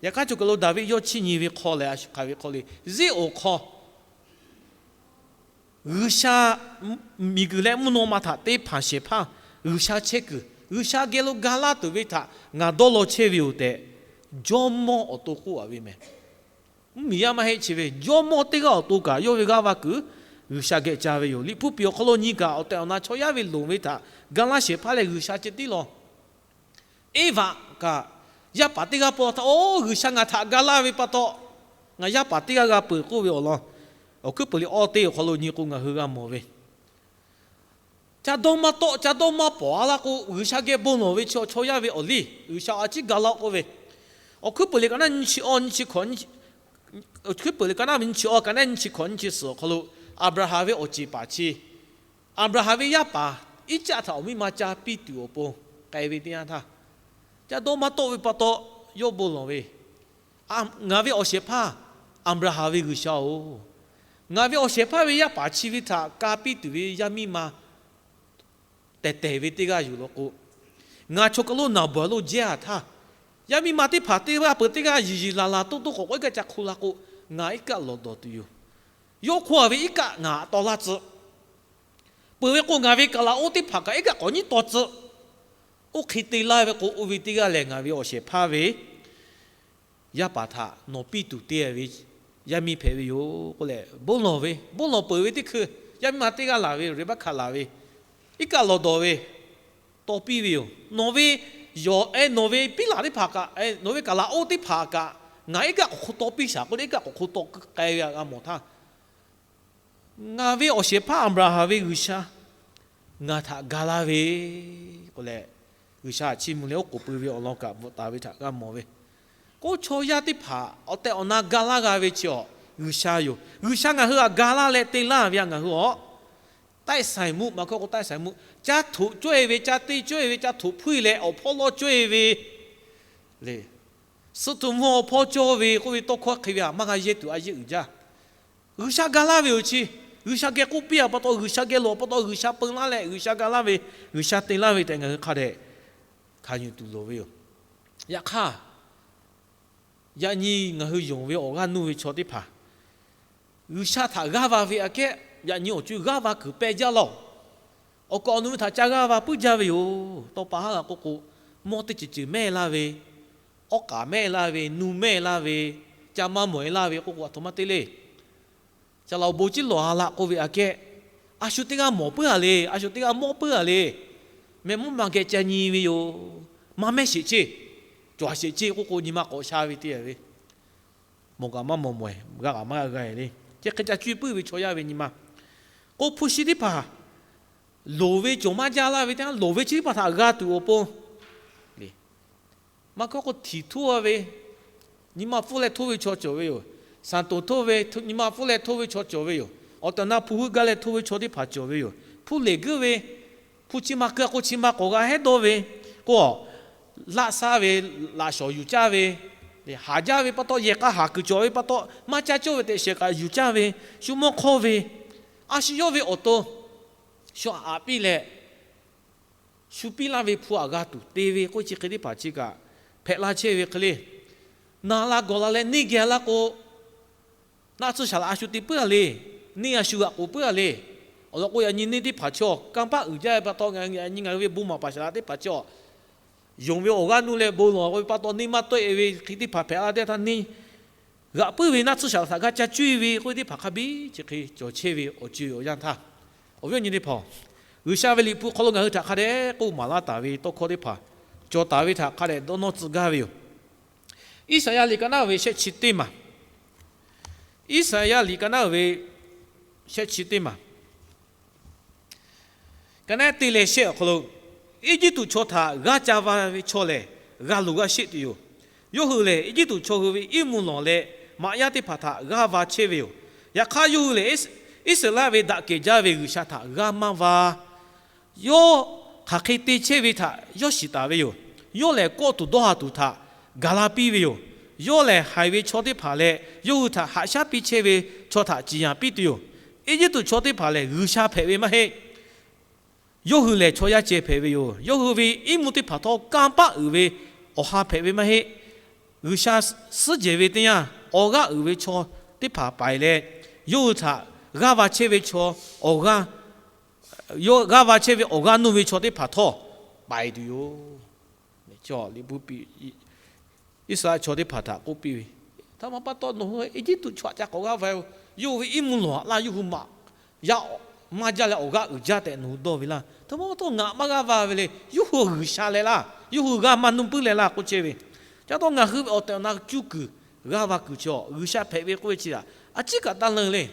Yaꞈ hk'aˇ cawˬ kaˬ lo Daˍviˆ yawˇ chiˇ nyi ve hk'aw lehˬ, a shu hk'aˬ ve hk'aw le, Ziˉonˍ hk'aw G'uiˬsha miˬguiˬ leh mvuhˇ naw ma htaꞈ te hpanˍ shehˍ hpaˇ G'uiˬsha chehˇ kuiˬ, G'uiˬsha geh lo ga laˇ tuˬ ve htaꞈ ngaˬ dawˇ law chehˇ ve yoˬ tehꞈ, jawˇmawˇ awˬ to k'oˆ-a ve meh. Mvuhˇmiˬ yaˇ maˇ heˆ chi ve, jawˇmawˇ teˇ g'aˇ awˬ to kaꞈ yawˇ ve g'aˇ va kuiˬ G'uiˬsha geh ca ve yoˬ. Liꞈ hpu piˍ awˬ hk'aw lo nyi kaꞈ, awˬ tehˬ awˬ na chaw yaˇ ve loˍ ve htaꞈ ga laˇ shehˍ hpaˇ lehˬ G'uiˬsha ceh tiˉ law. Eˇvaꞈ kaꞈ yaˇ paˍ teˇ g'aˇ paw htaˇ, oˇ, G'uiˬsha ngaˬ htaꞈ ga laˇ ve pa taw, ngaˬ yaˇ paˍ teˇ g'aˇ g'a peuˬ k'oˆ ve awˬ lawn, Awˬ hkuiˉ peuˬ liꞈ awˇ teˇ awˬ hk'aw lo nyi k'o ngaˬ hui g'a mawˬ ve, ca dawˇ maˇ tawˆ, ca dawˇ maˇ pawˍ-a laˇ k'o, G'uiˬsha geh bon lawˬ ve chaw, chaw yaˇ ve awˬ liˇ G'uiˬsha a ciˉ ga laˇ k'oˆ ve, Awˬ hkuiˉ peuˬ liꞈ ka naˉ nyiˇ chi awˇ, nyiˇ chi hkawꞈ, Awˬ hkuiˉ peuˬ liꞈ ka naˉ ve nyiˇ chi awˇ, ka naˉ nyiˇ chi hkawꞈ nyiˇ chi suhˍ awˬ hk'aw lo, Aˍbraˍhanˍ ve awˬ ceˬ paˍ chi, Aˍbraˍhanˍ ve yaˇ paˍ Iˉcaˆ htaꞈ awˬ miˇ ma ca piˇ tuˬ awˬ pon k'ai ve teˇ yanˇ htaˇ, ca dawˇ maˇ tawˆ ve pa taw, yawˇ bon lawˬ ve, Ngaˬ ve awˬ shehˍ hpaˇ Aˍbraˍhanˍ ve G'uiˬsha-oˬ, ngaˬ ve awˬ shehˍ hpaˇ ve yaˇ paˍ chi ve htaꞈ ka piˇ tuˬ ve yaˇ miˇ ma tehˬ tehˬ ve teˇ g'aˇ yuˬ law k'o, ngaˬ chaw kaˬ lo naˍ baˬ lo jehˇ-a htaˇ, yaˇ miˇ ma teˇ hpaˍ teˇ g'aˇ peuˬ teˇ g'aˇ yiˬ yiˬ laˬ laˬ toˆ toˆ k'awꞈ k'oˆ iˉ kaˆ ca hk'oˆ la k'o, ngaˬ iˉ kaˆ lawˬ dawˬ tuˬ yoˬ. Yawˇ hk'oˆ a ve iˉ kaˆ ngaˬ taw laˇ tcuh. Peuˬ ve k'o, ngaˬ ve kaˬ laꞈ oˇ teˇ hpaˍ kaꞈ iˉ kaˆ k'awꞈ nyiˉ taw tcuh. Oˇ hk'e te laˇ ve k'o, oˇ ve teˇ g'aˇ lehˬ ngaˬ ve awˬ shehˍ hpaˇ ve yaˇ paˍ htaꞈ nawˬ piˇ tuˬ te ve yaˇ miˇ hpehꞈ ve yoˬ k'oˆ leh, bon lawˬ ve, bon lawˬ peuˬ ve teˇ hkui, yaˇ miˇ ma teˇ g'aˇ laˬ ve, Reˍbaˆhkaꞈ laˬ ve, iˉ kaˆ lawˬ dawˬ ve, taw piˇ ve yoˬ. Nawˬ ve yawˬ e nawˬ ve piˉ laˬ teˇ hpaˍ kaꞈ, nawˬ ve kaˬ laꞈ oˇ teˇ hpaˍ kaꞈ, ngaˬ iˉ kaˆ k'awꞈ hk'oˆ taw piˇ shaˍ k'oˆ leh, iˉ kaˆ k'awꞈ hk'oˆ taw k'ai ve g'a mawˬ htaˇ, ngaˬ ve awˬ shehˍ hpaˇ Aˍbraˍhanˍ ve G'uiˬsha ngaˬ htaꞈ ga laˇ ve k'oˆ leh, G'uiˬsha htaꞈ chiˇ mvuh leh oˉ k'oˍ pui ve awˬ lawn kaꞈ bvuhꞈ taˍ ve htaꞈ g'a mawˬ ve. K'oˆ, chaw yaˇ teˇ hpaˍ awˬ tehˬ awˬ na ga laˇ g'a ve chi awˬ G'uiˬsha yoˬ. G'uiˬsha ngaˬ hui htaꞈ ga laˇ leh te laˇ ve a ngaˬ hui awˬ ใต้สายมุก maˇ hkawˇ k'o ใต้สายมุก ca htoꞈ cawˇ e ve, ca te cawˇ e ve, ca htoꞈ hpuiˇ leh awˬ hpawˇ lawˇ cawˇ e ve le. Suh htoꞈ mvuh awˬ hpawˇ cawˇ ve k'oˆ ve tawˇ hkawˇ hk'e ve htaꞈ maˇ g'a yehˇ tuˬ a yehˇ uiˍ jaˇ. G'uiˬsha ga laˇ ve awˬ chi, G'uiˬsha geh k'oˆ piˇ a pa taw, G'uiˬsha geh lawˬ pa taw, G'uiˬsha peu laˇ leh G'uiˬsha ga laˇ ve, G'uiˬsha te laˇ ve tehꞈ ngaˬ hui hk'a dehꞈ hkanˍ yuˬ tuˬ loˍ ve yoˬ. Yaꞈ hk'aˇ, yaꞈ nyi ngaˬ hui yonˍ ve awˬ g'aˇ nuˇ ve chaw teˇ hpaˍ G'uiˬsha htaꞈ g'aˇ va ve aꞈ kehˉ, yaꞈ nyi awˬ co g'aˇ va kuiˬ pehˇ jaˇ laˇ-oˬ. Awˬ kaꞈ awˬ nu ve htaꞈ ca g'aˇ va puiˉ jaˇ ve yoˬ. Tawˇ pa haˉ g'a k'oˆ k'o, mawˇ teˇ ceuˬ ceuˬ mehˇ laˇ ve, awˉ k'aˍ mehˇ laˇ ve, nu mehˇ laˇ ve, ca maˇ mawˬ e laˇ ve k'oˆ k'o, aˬ htoꞈ ma te le. Ca laꞈ awˬ bon ciˉ lawˬ a laꞈ k'oˆ ve aꞈ kehˉ, a shu teˇ g'aˇ mawˬ puiˉ a le, a shu teˇ g'aˇ mawˇ puiˉ a le. Meh mvuhˇ ma geh ca nyi ve yoˬ. Maˇ mehˇ sheˍ ceˇ, cawˬ a sheˍ ceˇ k'oˆ k'o, nyi ma k'awꞈ sha ve te ve, mawˬ kaꞈ maˇ mawˬ mawˬ e, g'a kaꞈ maˇ g'a g'a e le. Chi hk'e ca cuˇ puiˉ ve chaw yaˇ ve nyi ma k'o, hpu shi teˇ hpaˍ loˍ ve cawˬ maˇ jaˇ laˇ ve teˇ yanˇ, loˍ ve chi teˇ hpaˍ htaꞈ g'a tuˬ awˬ pon, maˇ hkawˇ k'o, htiˍ htoˇ a ve nyi ma pfuhˇ leh htoˇ ve chaw cawˬ ve yoˬ. Saˍ toˍ htoˇ ve nyi ma pfuhˇ leh htoˇ ve chaw cawˬ ve yoˬ. Awˬ tehˬ awˬ na hpu huˉ gaˇ leh htoˇ ve chaw teˇ hpaˍ cawˬ ve yoˬ. Hpu leˬ guiˇ ve, hpu chi ma keu k'o chi ma k'awꞈ g'a hehˉ dawˇ ve, k'o, laˆ saˉ ve, laꞈ shawˍ yuˬ caˇ ve, haˍ jaˇ ve pa taw, yehˬ k'a haˍ kuiˬ cawˬ ve pa taw, maˇ caˇ cawˇ ve tehꞈ shehˍ k'aꞈ yuˬ caˇ ve, shu mawˇ hk'awˇ ve, a shu yawˇ ve awˬ to shu aꞈ piˇ leh, shu piˇ laˇ ve hpu aꞈ g'a tuˬ te ve k'oˆ, chi hk'e teˇ hpaˍ chi kaꞈ hpehꞈ la chehˇ ve hk'e le. Na la gawˬ la leh neˇ geh laˇ k'o, naˆ tsuhˇ shaˍ laꞈ a shu te puiˉ a le. Neˇ a shu g'aꞈ k'oˍ puiˉ a le. Awˬ lawn k'o, yaꞈ nyi neˇ teˇ hpaˍ chaw kanˇ paˆ uiˍ jaˇ ve pa taw, yaꞈ nyi ngaˬ hui ve bon maˍ paˍ shaˍ laꞈ teˇ hpaˍ chaw yonˍ ve awˬ g'aˇ nuˇ leh bon lawˬ ve pa taw, neˇ maˇ tawˆ e ve hk'e teˇ hpaˍ hpehꞈ la teˇ htaˇ, neˇ g'aꞈ puiˉ ve naˆ tsuhˇ shaˍ laꞈ htaꞈ g'a ca cuˇ e ve k'oˆ ve teˇ hpaˍ hk'a biˇ chi hk'e cawˬ chehˇ ve awˬ co awˬ yanˇ htaˇ, awˬ viˉ awˬ nyi teˇ hpaˍ, G'uiˬsha ve liꞈ hpu hk'aw lo ngaˬ hui htaꞈ hk'a dehꞈ k'oˆ maˍ laˇ taˍ ve tawˇ hkawˇ teˇ hpaˍ cawˬ taˍ ve htaꞈ hk'a dehꞈ dawˇ nawˇ tcuh gaˇ ve yoˬ. Iˉsaˍyaˆ liꞈ ka naˉ ve shehˆ chi teˇ maˬ, Iˉsaˍyaˆ liꞈ ka naˉ ve shehˆ chi teˇ maˬ, ka naˉ te leh shehˆ awˬ hk'aw lo, Eˇjiˇtuꞈ chaw htaꞈ g'aˇ ca va ve chaw lehˬ, g'a luˬ g'a sheˆ tuˬ yoˬ. Yawˇ hui lehˬ, Eˇjiˇtuꞈ chaw hui ve iˉ mvuhˇ lawˬ leh maꞈ yaˇ teˇ hpaˍ htaꞈ g'aˇ va chehˇ ve yoˬ. Yaꞈ hk'aˇ, yawˇ hui lehˬ Iˉsaˍreˍlaˆ ve daꞈ kehˬ jaˇ ve G'uiˬsha htaꞈ g'aˇ maˇ va. Yawˇ hk'aˬ hk'e te chehˇ ve htaꞈ yawˇ shiˍ taˍ ve yoˬ. Yawˇ lehˬ, kawˆ tuˬ dawˇ ha tuˬ htaꞈ gaˬ la piˇ ve yoˬ. Yawˇ lehˬ, haiˬ ve chaw teˇ hpaˍ leh yawˇ hui htaꞈ haꞈ shaˉ piˇ chehˇ ve chaw htaꞈ ciˍ yanˍ piˇ tuˬ yoˬ. Eˇjiˇtuꞈ chaw teˇ hpaˍ lehˬ, G'uiˬsha hpehꞈ ve maˇ heˆ. Yawˇ hui lehˬ, chaw yaˇ ceh hpehꞈ ve yoˬ. Yawˇ hui ve iˉ mvuhˇ teˇ hpaˍ htawˇ kanˇ paˆ uiˍ ve awˬ ha hpehꞈ ve maˇ heˆ. G'uiˬsha suhˉ jehˬ ve teˇ yanˇ, awˬ g'aˇ uiˍ ve chaw teˇ hpaˍ paiˍ leh, yawˇ hui htaꞈ g'aˇ va chehˇ ve chaw, awˬ g'aˇ, g'aˇ va chehˇ ve awˬ g'aˇ nuˇ ve chaw teˇ hpaˍ htawˇ paiˍ tuˬ yoˬ. Iˉsaˍreˍlaˆ chaw teˇ hpaˍ htaꞈ k'oˆ piˇ ve, htaꞈ ma pa taw nawˬ hui Eˇjiˇtuꞈ chaw htaꞈ ca k'awꞈ g'aˇ va yoˬ. Yawˇ hui ve iˉ mvuhˇ lawˬ laˇ, yawˇ hui maꞈ yaˇ maˇ jaˇ leh awˬ g'aˇ uiˍ jaˇ tehꞈ nawˬ hui dawˇ ve laˇ. Htaꞈ ma pa taw ngaˬ maˇ g'aˇ va ve le. Yawˇ hui G'uiˬsha leh laˇ, yawˇ hui g'aˇ maˇ nuˇ puiˉ leh laˇ k'oˆ chehˇ ve. Ca taw ngaˬ hui ve awˬ tehˬ awˬ na cuˇ kuiˬ, g'aˇ va kuiˬ chi awˬ G'uiˬsha hpehꞈ ve k'oˆ ve chi htaꞈ a ciˉ kaꞈ taˇ leuˬ le.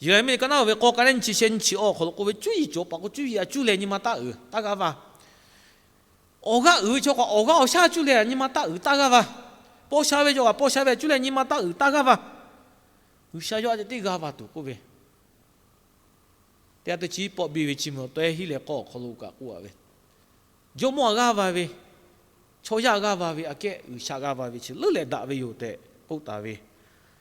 Yeˍraˍmiˆ ka naˉ ve k'awˇ ka naˉ nyi chi sheh nyi chi awˬ hk'aw lo k'oˆ ve, cuˇ yiˍ cawˬ paˍ k'o cuˇ yiˍ a cuˇ leh nyi ma taˇ uiˍ taˇ g'aˇ va. Awˬ g'aˇ uiˍ ve chaw kaꞈ awˬ g'aˇ awˬ shaˉ cuˇ leh nyi ma taˇ uiˍ taˇ g'aˇ va. Paw sha ve chaw kaꞈ paw sha ve a cuˇ leh nyi ma taˇ uiˍ taˇ g'aˇ va. G'uiˬsha yawˇ a te tiˉ g'aˇ va tuˬ k'oˆ ve, teˇ g'aˇ teˇ chi pawˆ biˇ ve chi mvuh tawehˇ hiˉ leh k'awˇ awˬ hk'aw lo kaꞈ k'oˆ a ve, Jawˇmawˇ a g'aˇ va ve, chaw yaˇ g'aˇ va ve aꞈ kehˉ G'uiˬsha g'aˇ va ve chi leuˉ leh daꞈ ve yoˬ tehꞈ k'oˆ taˍ ve.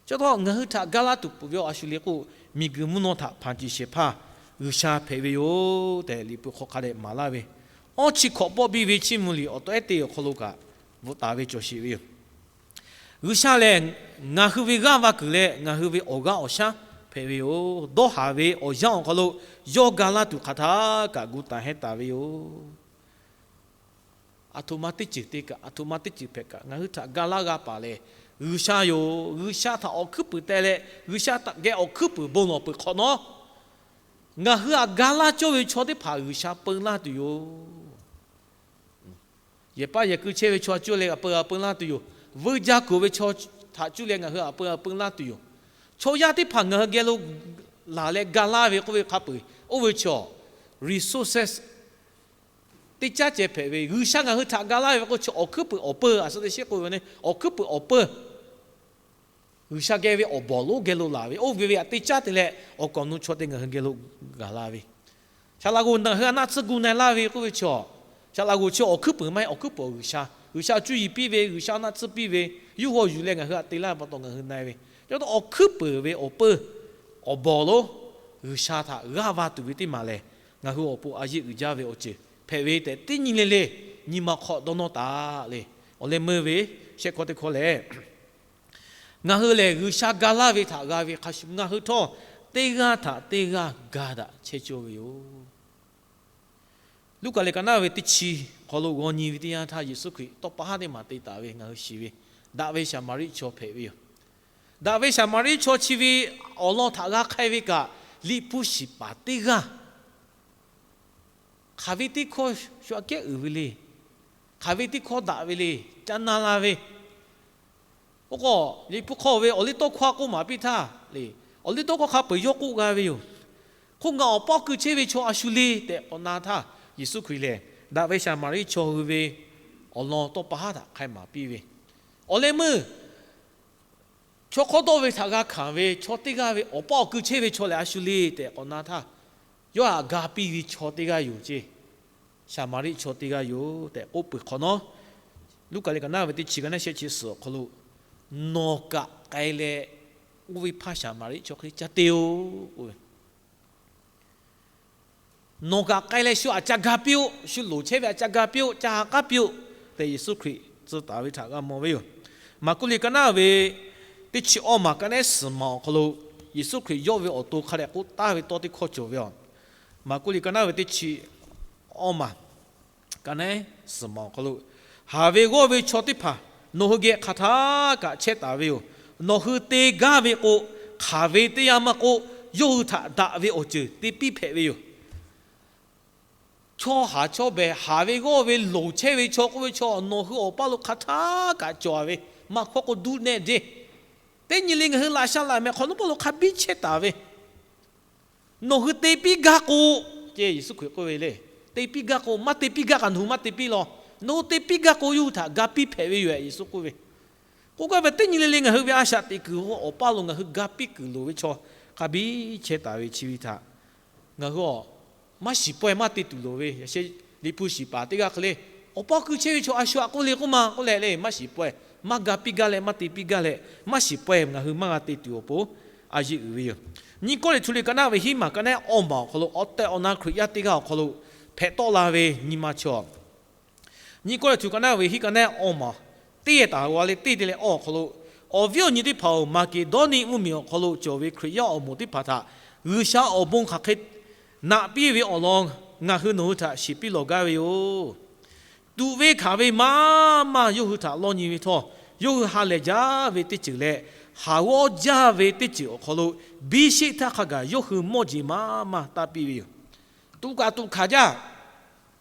Chi htaꞈ ngaˬ hui htaꞈ ga laˇ tuˬ peuˬ ve awˬ a shu le k'o, miˬguiˬ mvuhˇ naw htaꞈ hpanˍ ceˬ shehˍ hpaˇ G'uiˬsha hpehꞈ ve yoˬ tehꞈ Liꞈ hpu hk'aw hk'a dehꞈ maˍ laˇ ve, awˇ chi hkawꞈ pawˆ biˇ ve chi mvuh liꞈ awˬ tawehˇ te awˬ hk'aw lo kaꞈ bvuhꞈ taˍ ve cawˬ sheˍ ve yoˬ. G'uiˬsha lehˬ, ngaˬ hui ve g'aˇ va kuiˬ leh ngaˬ hui ve awˬ g'aˇ awˬ shaˉ hpehꞈ ve yoˬ. Dawˇ haˍ ve awˬ yanˇ awˬ hk'aw lo yawˇ ga laˇ tuˬ hk'aˬ htaˇ kaꞈ gu taˍ hehˉ taˍ ve yoˬ. Aˬ htoꞈ ma teˇ ceuˬ te kaꞈ, aˬ htoꞈ ma teˇ ceuˬ hpehꞈ kaꞈ, ngaˬ hui htaꞈ ga laˇ g'a paˍ lehˬ G'uiˬsha yoˬ. G'uiˬsha htaꞈ awˬ hkuiˉ puiˍ teh leh G'uiˬsha htaꞈ geh awˬ hkuiˉ puiˍ bon lawˬ peuˬ hk'awꞈ nawˉ, ngaˬ hui htaꞈ ga laˇ cawˇ ve chaw teˇ hpaˍ G'uiˬsha peu laˇ tuˬ yoˬ. Yehˬ paˇ yehˬ kui chehˇ ve chaw cuˇ leh a peu a peu laˇ tuˬ yoˬ. Vuiˇ jaˇ kuˬ ve chaw htaꞈ cuˇ leh ngaˬ hui a peu a peu laˇ tuˬ yoˬ. Chaw yaˇ teˇ hpaˍ ngaˬ hui geh lo laˬ leh ga laˇ ve k'oˆ ve hk'a peu-eˬ, oˇ ve chaw resources teˇ caˉ ceh hpehꞈ ve, G'uiˬsha ngaˬ hui htaꞈ ga laˇ ve k'o, chi awˬ hkuiˉ puiˍ awˬ peu, a shu te sheˉ k'oˆ ve awˬ hkuiˉ puiˍ awˬ peu, G'uiˬsha geh ve awˬ bawˬ lonˉ geh lo laˬ ve, oˇ ve ve aꞈ teˇ caˉ te leh awˬ kaˍ awˬ nu chaw te ngaˬ hui geh lo gaˬ la ve, shaˍ laꞈ g'oˍ ngaˬ hui a naˆ tsuhˇ gu na-e laˇ ve k'oˆ ve chaw, shaˍ laꞈ g'oˍ chi awˬ hkuiˉ puiˍ maˇ heˆ. Awˬ hkuiˉ puiˍ G'uiˬsha, G'uiˬsha cuˇ yiˍ piˇ ve, G'uiˬsha a naˆ tsuhˇ piˇ ve, yawˇ hui awˬ yuˬ leh ngaˬ hui htaꞈ te laˇ ve pa taw ngaˬ hui na-e ve, cawˇ taw awˬ hkuiˉ puiˍ ve awˬ peu, awˬ bawˬ lonˉ, G'uiˬsha htaꞈ g'aˇ va tuˬ ve teˇ maˬ lehˬ, ngaˬ hui awˬ pon a yeˆ uiˍ jaˇ ve awˬ ceuˬ hpehꞈ ve tehꞈ teˇ nyi le le nyi ma hk'aw dawˇ nawˇ taˍ le. Awˬ leh meuˇ ve shehˆ hkawˇ teˇ hkawˇ lehˬ, ngaˬ hui lehˬ G'uiˬsha ga laˇ ve htaꞈ g'a ve hk'a shuˍ, ngaˬ hui htawˇ teˇ g'aˇ htaꞈ teˇ g'aˇ ga daꞈ chehˇ cawˇ ve yoˬ. Luˉkaꞈ liꞈ ka naˉ ve teˇ chi hk'aw lo g'aw nyi ve teˇ yanˇ htaˇ, Yeˍsuˆ Hkriꞈ tawˇ pa haˉ teˇ maˬ te taˍ ve ngaˬ hui shiˍ ve, daꞈ ve Saˍmaˍriˆ chaw hpehꞈ ve yoˬ. Daꞈ ve Saˍmaˍriˆ chaw chi ve awˬ lawn htaꞈ g'a hk'ai ve kaꞈ, liꞈ hpu shiˍ paˍ teˇ g'aˇ hk'aˬ ve teˇ hkawˇ shu aꞈ kehˉ uiˍ ve le. Hk'aˬ ve teˇ hkawˇ daꞈ ve le, ca na la ve. Oˇ k'o, liꞈ hpu hk'aw ve awˬliˇtawˇhkawˇ k'oˆ maˍ piˇ htaˇ le, awˬliˇtawˇhkawˇ hk'a peu-eˬ yawˇ k'oˆ g'a ve yoˬ. Hk'oˆ ngaˬ awˬ paˇ awˬ kui chehˇ ve chaw a shu le tehꞈ k'awꞈ na htaˇ, Yeˍsuˆ Hkriꞈ lehˬ daꞈ ve Saˍmaˍriˆ chaw hui ve awˬ lawn tawˇ pa haˉ htaꞈ hk'ai maˍ piˇ ve, awˬ leh meuˇ chaw hk'awˇ dawˇ ve htaꞈ g'a hkanˍ ve chaw teˇ g'aˇ ve awˬ paˇ awˬ kui chehˇ ve chaw lehˬ a shu le tehꞈ k'awꞈ na htaˇ, yawˇ htaꞈ ga piˇ ve chaw teˇ g'aˇ yoˬ ceˇ. Saˍmaˍriˆ chaw teˇ g'aˇ yoˬ tehꞈ k'oˆ peuˬ hk'awꞈ nawˉ, Luˉkaꞈ liꞈ ka naˉ ve teˇ chi ka naˉ shehˆ chi suhˍ awˬ hk'aw lo, nawˬ kaꞈ k'ai leh oˇ ve hpaˇ Saˍmaˍriˆ chaw hk'e ca te-oˬ k'oˆ ve, nawˬ kaꞈ k'ai leh shu aꞈ ca ga piˇ-oˆ, shu loˍ chehˇ ve aꞈ ca ga piˇ-oˆ, ca ha k'aˉ piˇ-oˆ tehꞈ Yeˍsuˆ Hkriꞈ tcuh taˍ ve htaꞈ g'a mawˬ ve yoˬ. Maˍkuˆ liꞈ ka naˉ ve teˇ chi awˇ maˬ ka naˉ suhˍ maˬ awˬ hk'aw lo, Yeˍsuˆ Hkriꞈ yawˇ ve awˬ to hk'a dehꞈ k'oˆ taˍ ve tawˇ teˇ hkawˇ cawˬ ve yoˬ. Maˍkuˆ liꞈ ka naˉ ve teˇ chi awˇ maˬ ka naˉ suhˍ maˬ awˬ hk'aw lo, haˍ ve g'awˇ ve chaw teˇ hpaˍ nawˬ hui geh hk'aˬ htaˇ kaꞈ chehˇ taˍ ve yoˬ. Nawˬ hui te gaˇ ve k'o, hk'aˬ ve teˇ yanˇ maˇ k'oˆ, yawˇ hui htaꞈ daꞈ ve awˬ ceuˬ te piˇ hpehꞈ ve yoˬ. Chaw haˍ chaw behˬ, haˍ ve g'awˇ ve loˍ chehˇ ve chaw k'oˆ ve chaw, nawˬ hui awˬ paˇ lo hk'aˬ htaˇ kaꞈ cawˬ ve, maˇ hkawˇ k'o duˇ nehˆ deˇ. Teˇ nyi le ngaˬ hui laꞈ sha laꞈ mehˍ hk'awꞈ nawˉ pawˆ lo hk'a biˇ chehˇ taˍ ve, nawˬ hui te piˇ gaˇ k'o, ceˇ Yeˍsuˆ Hkriꞈ k'oˆ ve le. Te piˇ gaˇ k'o, maˇ te piˇ gaˇ kaꞈ nawˬ hui maˇ te piˇ law. Nawˬ hui te piˇ gaˇ k'o, yawˇ hui htaꞈ ga piˇ hpehꞈ ve yoˬ, Yeˍsuˆ k'oˆ ve. K'oˆ gaˇ ve teˇ nyi le le ngaˬ hui ve a shaꞈ teꞈ kuiˬ awˬ paˇ lo ngaˬ hui ga piˇ kuiˬ loˍ ve chaw hk'a biˇ chehˇ taˍ ve chi ve htaꞈ ngaˬ hui a maˇ shiˍ pawehˇ maˇ te tuˬ loˍ ve, yaꞈ sheh liꞈ hpu shiˍ paˍ teˇ g'aˇ hk'e le, awˬ paˇ awˬ kui chehˇ ve chaw a shu aꞈ k'oˆ le k'oˆ ma k'oˆ leh le, maˇ shiˍ pawehˇ, maˇ ga piˇ gaˇ leh maˇ te piˇ gaˇ leh, maˇ shiˍ pawehˇ ngaˬ hui maˇ g'a te tuˬ awˬ pon a yeˆ uiˍ ve yoˬ. Nyiˇ Kawˇrenˍhtuˆ liꞈ ka naˉ ve hiˉ maˬ ka naˉ awˇ maˬ awˬ hk'aw lo, awˬ tehˬ awˬ na Hkriꞈ yaˇ teˇ g'aˇ awˬ hk'aw lo hpehꞈ tawˆ la ve nyi ma chaw, Nyiˇ Kawˇrenˍhtuˆ ka naˉ ve hiˉ ka naˉ awˇ maˬ teˇ yehˬ taˍ g'a leh teˇ te leh awˇ awˬ hk'aw lo, awˬ viˉ awˬ nyi teˇ hpaˍ-oˬ, Maˍkeˍdawˇniˆ mvuhˇmiˬ awˬ hk'aw lo cawˬ ve Hkriꞈ yaˇ awˬ moˍ teˇ hpaˍ htaꞈ G'uiˬsha awˬ bon hk'aˬ hk'e naꞈ piˇ ve awˬ lawn ngaˬ hui nawˬ hui htaꞈ shiˍ piˇ lawˬ gaˇ ve yoˬ. Tuꞈ ve hkanˍ ve maˇ maˇ yawˇ hui htaꞈ lawˇ nyi ve htawˇ, yawˇ hui ha lehˬ jaˇ ve teˇ ceuˬ leh haˍ g'awˇ jaˇ ve teˇ ceuˬ awˬ hk'aw lo, biˇ sheˆ htaˇ hk'a gaˬ yawˇ hui mawˇ jeˬ maˇ maˇ taˇ piˇ ve yoˬ. Tuꞈ kaꞈ tuꞈ hkanˍ jaˇ,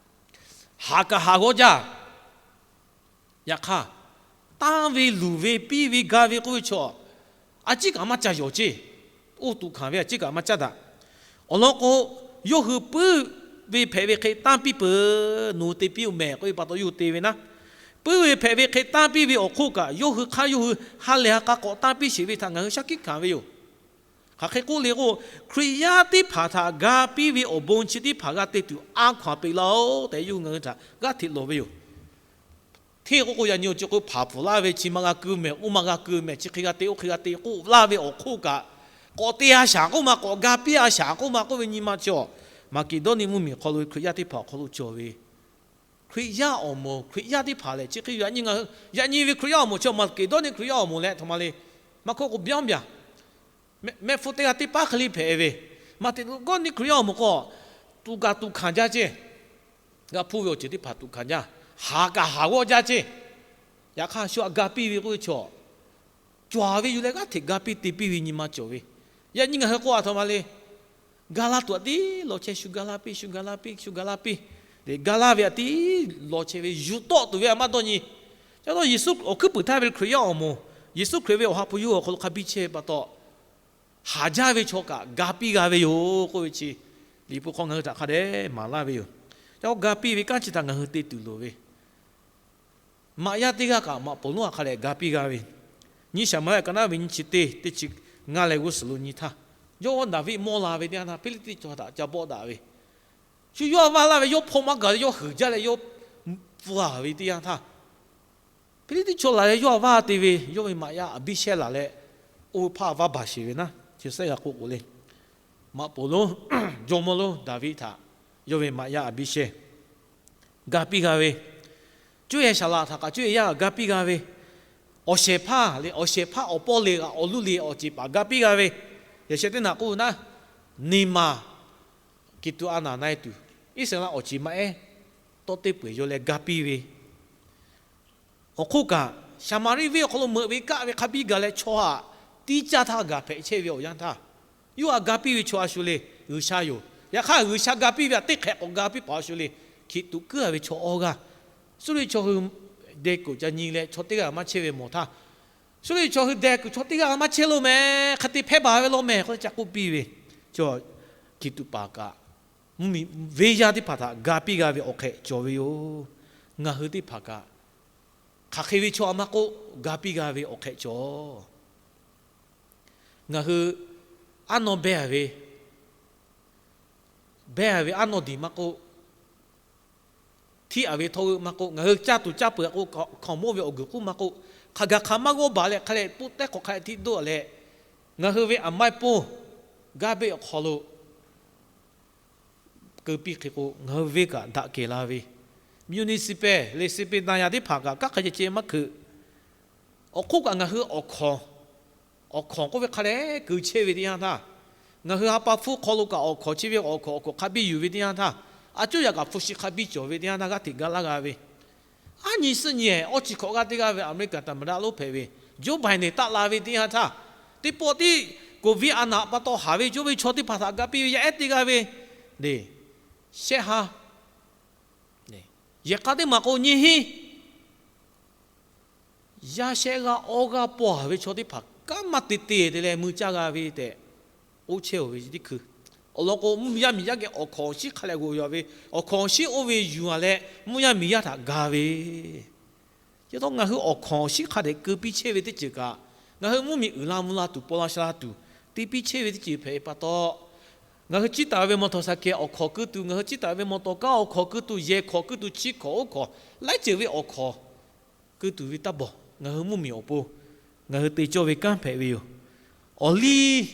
haˍ kaꞈ haˍ g'awˇ jaˇ. Yaꞈ hk'aˇ, tanˇ ve luˬ ve piˇ ve ga ve k'oˆ ve chaw, a ciˉ kaꞈ maˇ ca yawˬ ceˇ. Oˇ tuꞈ hkanˍ ve a ciˉ kaꞈ maˇ caˇ daꞈ. Awˬ lawn k'o, yawˇ hui puiˉ ve hpehꞈ ve hk'e tanˇ piˇ peuˬ, nawˬ hui te piˇ-oˬ mehˍ k'oˆ ve pa taw yawˇ hui te ve naˉ. Puiˉ ve hpehꞈ ve hk'e tanˇ piˇ ve awˬ hk'oˆ kaꞈ, yawˇ hui hk'aˇ yawˇ hui ha lehˬ ha k'a k'awꞈ tanˇ piˇ sheˍ ve htaꞈ ngaˬ hui shaˉ hkiˆ hkanˍ ve yoˬ. Hk'aˬ hk'e k'oˆ le k'o, Hkriꞈ yaˇ teˇ hpaˍ htaꞈ ga piˇ ve awˬ bon chi teˇ hpaˍ g'a te tuˬ a hkaw anˬ peꞈ laˇ-oˆ tehꞈ yawˇ hui ngaˬ hui htaꞈ g'aˇ hteꞈ lawˬ ve yoˬ. Hteˇ k'oˆ k'o, yaꞈ nyi awˬ ceuˬ k'o hpaˍ pfuhˍ laˇ ve chi ma g'a keu mehˍ, oˇ ma g'a keu mehˍ, chi hk'e g'a te, oˇ hk'e g'a te k'oˆ laˇ ve awˬ hk'oˆ kaꞈ, k'awꞈ te a shaˍ k'oˆ ma, k'awꞈ ga piˇ a shaˍ k'oˆ ma k'oˆ ve nyi ma chi awˬ, Maˍkeˍdawˇniˆ mvuhˇmiˬ hk'aw lo ve Hkriꞈ yaˇ teˇ hpaˍ awˬ hk'aw lo cawˬ ve Hkriꞈ yaˇ awˬ moˍ, Hkriꞈ yaˇ teˇ hpaˍ lehˬ, chi hk'e yaꞈ nyi ngaˬ hui, yaꞈ nyi ve Hkriꞈ yaˇ awˬ moˍ chi Maˍkeˍdawˇniˆ Hkriꞈ yaˇ awˬ moˍ leh htoꞈ ma le, maˇ hkawˇ k'o byanˇ byaˬ mehˆ hpu teˇ g'aˇ teˇ paˉ hk'e le hpehꞈ ve, Maˍkeˍdawˇniˆ Hkriꞈ yaˇ awˬ moˍ k'o, tuꞈ kaˍ tuꞈ hkanˍ jaˇ ceˇ, g'a hpuˇ ve awˬ ceuˬ teˇ hpaˍ tuꞈ hkanˍ jaˇ, haˍ kaꞈ haˍ g'awˇ jaˇ ceˇ. Yaꞈ hk'aˇ shu htaꞈ ga piˇ ve k'oˆ ve chaw, cawˬ ve yuˬ leh g'aˇ hteꞈ ga piˇ te piˇ ve nyi ma cawˬ ve. Yaꞈ nyi ngaˬ hui k'o a htoꞈ ma le, ga laˇ tuˬ htaꞈ tiˉ lawˬ chehˇ, shu ga laˇ piˇ, shu ga laˇ piˇ, shu ga laˇ piˇ, ga laˇ ve htaꞈ tiˉ lawˬ chehˇ ve yuˬ tawˆ tuˬ ve a maˇ dawˇ nyi. Ca taw Yeˍsuˆ awˬ hkuiˉ puiˍ htaˇ ve Hkriꞈ yaˇ awˬ moˍ, Yeˍsuˆ Hkriꞈ ve awˬ ha hpu yawˇ hui awˬ hk'aw lo hk'a biˇ chehˇ ve pa taw, haˍ jaˇ ve chaw kaꞈ ga piˇ g'a ve yoˬ k'oˆ ve chi, Liꞈ hpu hk'aw ngaˬ hui htaꞈ hk'a dehꞈ maˍ laˇ ve yoˬ. Ca taw ga piˇ ve kanˉ chi htaꞈ ngaˬ hui te tuˬ loˍ ve, maꞈ yaˇ teˇ g'aˇ kaꞈ maꞈ poˍ lonˉ htaꞈ hk'a dehꞈ ga piˇ g'a ve, nyiˇ Saˍmo-eˍlaˆ ka naˉ ve nyiˇ chi teˇ, teˇ chi ngaˇ leh g'uˇ suhˍ lo nyi htaˇ, yawˇ daꞈ viˆ mawˇ la ve teˇ yanˇ htaˇ, Hpiˇliˇtiˆ chaw htaꞈ ca bawˆ daꞈ ve, shu yawˇ a vaˇ laˇ ve yawˇ hpaw maˇ gaˬ leh yawˇ huiˍ jaˇ leh yawˇ pfuhˇ a ve teˇ yanˇ htaˇ, Hpiˇliˇtiˆ chaw laˬ leh yawˇ a vaˇ te ve, yawˇ ve maꞈ yaˇ Aˍbiˇshehˇ laˬ leh, oˇ ve hpaˇ vaˇ baˬ sheˍ ve naˉ, chi sehˉ g'a k'oˆ k'o le, maꞈ poˍ lonˉ, jawˇmawˇ lonˉ Daˍviˆ htaꞈ yawˇ ve maꞈ yaˇ Aˍbiˇshehˇ ga piˇ g'a ve, cuˇ yehˬ Saˍlaꞈ htaꞈ kaꞈ cuˇ yehˬ yaˇ ga piˇ g'a ve, awˬ shehˍ hpaˇ le, awˬ shehˍ hpaˇ awˬ pawˇ le g'aꞈ awˬ luˇ le awˬ ceˬ paˍ ga piˇ g'a ve, yehˬ shehˍ teˇ naꞈ k'oˆ ve naˉ, Neˍmaˍ kiˍ tuꞈ a naˍ na e tuˬ, Iˉsaˍreˍlaˆ awˬ ceˬ maˇ ehˉ tawˇ teˇ peu-eˬ yaw leh ga piˇ ve, awˬ hk'oˆ kaꞈ, Saˍmaˍriˆ venˇ awˬ hk'aw lo meuꞈ ve kaˆ ve hk'a biˇ gaˬ leh chaw htaꞈ tiˇ caˇ htaˇ gaˬ hpehꞈ chehˇ ve awˬ yanˇ htaˇ, yawˇ htaꞈ ga piˇ ve chaw a shu le, G'uiˬsha yoˬ. Yaꞈ hk'aˇ G'uiˬsha ga piˇ ve htaꞈ teˇ hk'ehꞈ k'awꞈ ga piˇ paˍ a shu le, kiꞈ tuꞈ kuiˉ a ve chaw awˇ g'aˇ, suˇriˆ chaw hui deh kuˬ ca nyi leh chaw teˇ g'aˇ maˇ chehˇ ve mawˬ htaˇ, suˇriˆ chaw hui deh kuˬ chaw teˇ g'aˇ maˇ chehˇ lo mehˍ, hk'a te hpehˇ baˬ ve law mehˍ k'oˆ leh ca k'oˆ piˇ ve, chaw kiꞈ tuꞈ paˍ kaꞈ, mvuhˇmiˬ venˇ yaˇ teˇ hpaˍ htaꞈ ga piˇ g'a ve awˬ hk'ehꞈ cawˬ ve yoˬ. Ngaˬ hui teˇ hpaˍ kaꞈ, hk'aˬ hk'e ve chaw a maˇ k'oˆ, ga piˇ g'a ve awˬ hk'ehꞈ cawˬ. Ngaˬ hui aˉ naw beh a ve, beh a ve aˉ naw diˬ maˇ k'oˆ, htiˇ a ve htawˇ g'euˆ maˇ k'oˆ, ngaˬ hui caˇ tuˬ caˇ peuˬ a k'o, hkaoˍmonˇ ve awˬ guiˬ k'oˆ maˇ k'oˆ, hk'aˬ gaˬ hk'aˬ maˇ g'awˇ baˬ leh hk'a leh poˆ tehˉ hk'awꞈ hk'a leh htiˇ doˆ leh, ngaˬ hui ve aˬ ma eˉ poˇ gaˇ beˆ awˬ hk'aw lo keu piˇ hk'e k'o, ngaˬ hui venˇ kaꞈ daꞈ kehˬ la ve, municipal le, sipeh na yaꞈ teˇ hpaˍ kaꞈ kanˉ hk'a ceh ceh maˇ hkeuꞈ. Awˬ hk'oˆ kaꞈ ngaˬ hui awˬ hkawnˍ, awˬ hkawnˍ k'oˆ ve hk'a leh keu chehˇ ve teˇ yanˇ htaˇ, ngaˬ hui ha pa hpfuhˇ hk'aw lo kaꞈ awˬ hkawnˍ chi ve awˬ hkawnˍ awˬ hkawnˍ hk'a biˇ yuˬ ve teˇ yanˇ htaˇ, a cuˉ yaꞈ kaꞈ hpu shi hk'a biˇ cawˬ ve teˇ yanˇ htaˇ g'aˇ hteꞈ ga laˇ g'a ve, aˉ nyi suhˆ nyi awˇ chi hkawꞈ g'aˇ teˇ g'aˇ ve Aˍmeˍriˆkaꞈ taˍ maˍ daꞈ lonˉ hpehꞈ ve, Joe Biden taˆ la ve teˇ yanˇ htaˇ, teˇ pawˆ tiˉ COVID a naˍ pa taw haˍ ve cawˇ ve chaw teˇ hpaˍ htaꞈ ga piˇ ve yaˇ ehˉ teˇ g'aˇ ve le, shehˆ ha yehˬ k'a teˇ maˬ k'o nyiˇ hinˉ yaˇ shehˆ g'aˇ awˇ g'aˇ paw haˍ ve chaw teˇ hpaˍ kanˉ maˇ te te te leh mui caˇ g'a ve tehꞈ, oˇ chehˇ oˬ ve teˇ hkui. Awˬ lawn k'o, mvuhˇmiˬ yaˇ miˬ yaˇ geh awˬ hkawnˍ awˬ shiˉ hk'a leh g'oꞈ yaw ve, awˬ hkawnˍ awˬ shiˉ oˇ ve yuˬ a leh mvuhˇ yaˇ miˬ yaˇ htaꞈ ga ve, chi taw ngaˬ hui awˬ hkawnˍ awˬ shiˉ hk'a dehꞈ keu piˇ chehˇ ve teˇ ceuˬ kaꞈ, ngaˬ hui mvuhˇmiˬ uiˍ la mvuh la tuˬ paw la sha la tuˬ te piˇ chehˇ ve teˇ ceuˬ hpehꞈ pa taw, ngaˬ hui ciˇ taˍ ve mawˬ tawˍ saˍ kehˬ awˬ hkawnˍ keu tuˬ, ngaˬ hui ciˇ taˍ ve mawˬ tawˍ kanˉ awˬ hkawnˍ keu tuˬ, yehˬ hkawnˍ keu tuˬ, chi hkawnˍ oˇ hkawnˍ, laiˉ ceuˬ ve awˬ hkawnˍ keu tuˬ ve taˇ bawˬ, ngaˬ hui mvuhˇmiˬ awˬ pon ngaˬ hui te cawˇ ve kanˉ hpehꞈ ve yoˬ. Awˬ liˇ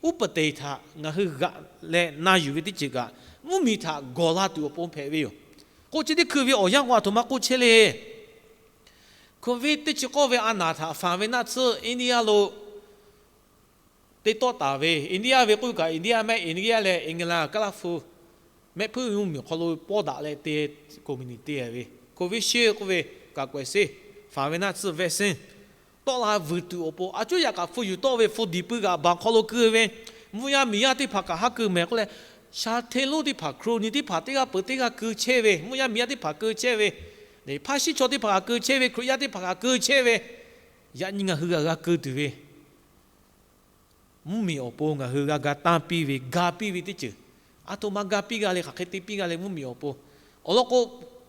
uˉ peˍ teˍ htaꞈ ngaˬ hui g'aꞈ leh na yuˬ ve teˇ ceuˬ kaꞈ, mvuhˇmiˬ htaꞈ gawˬ la tuˬ awˬ pon hpehꞈ ve yoˬ. K'o chi teˇ hkui ve awˬ yanˇ k'o a htoꞈ ma k'oˆ chehˇ le. COVID teˇ chi k'awˇ ve a naˍ htaꞈ fanˍ ve naˆ tsuhˇ India lo te tawˆ taˍ ve, India ve k'oˆ kaꞈ India mehˆ India leh England Kaˉlaˇ hpu mehˆ hpuiˇ mvuhˇmiˬ awˬ hk'aw lo pawˇ daꞈ leh te, community te ve COVID shield k'oˆ ve kaꞈ k'awehꞈ seˇ, fanˍ ve naˆ tsuhˇ vaccine tawˆ la vuiˬ tuˬ awˬ pon, a cuˉ yaꞈ kaꞈ hpu yuˬ tawˆ ve hpu diˍ pui kaꞈ baˬ hk'aw lo keu ve, mvuhˇ yaˇ miˬ yaˇ teˇ hpaˍ kaꞈ haˉ keu mehˍ k'oˆ leh, sha hteˇ lonˉ teˇ hpaˍ, hkriꞈ nyi teˇ hpaˍ teˇ g'aˇ peuˬ teˇ g'aˇ keu chehˇ ve, mvuhˇ yaˇ miˬ yaˇ teˇ hpaˍ keu chehˇ ve, hpaˇ shiˉ chaw teˇ hpaˍ kaꞈ keu chehˇ ve, Hkriꞈ yaˇ teˇ hpaˍ kaꞈ keu chehˇ ve, yaꞈ nyi ngaˬ hui g'a g'a keu tuˬ ve mvuhˇmiˬ awˬ pon ngaˬ hui g'a ga tanˇ piˇ ve, ga piˇ ve teˇ ceuˬ, a htoꞈ ma ga piˇ g'a le, hk'aˬ hk'e te piˇ g'a le mvuhˇmiˬ awˬ pon. Awˬ lawn k'o,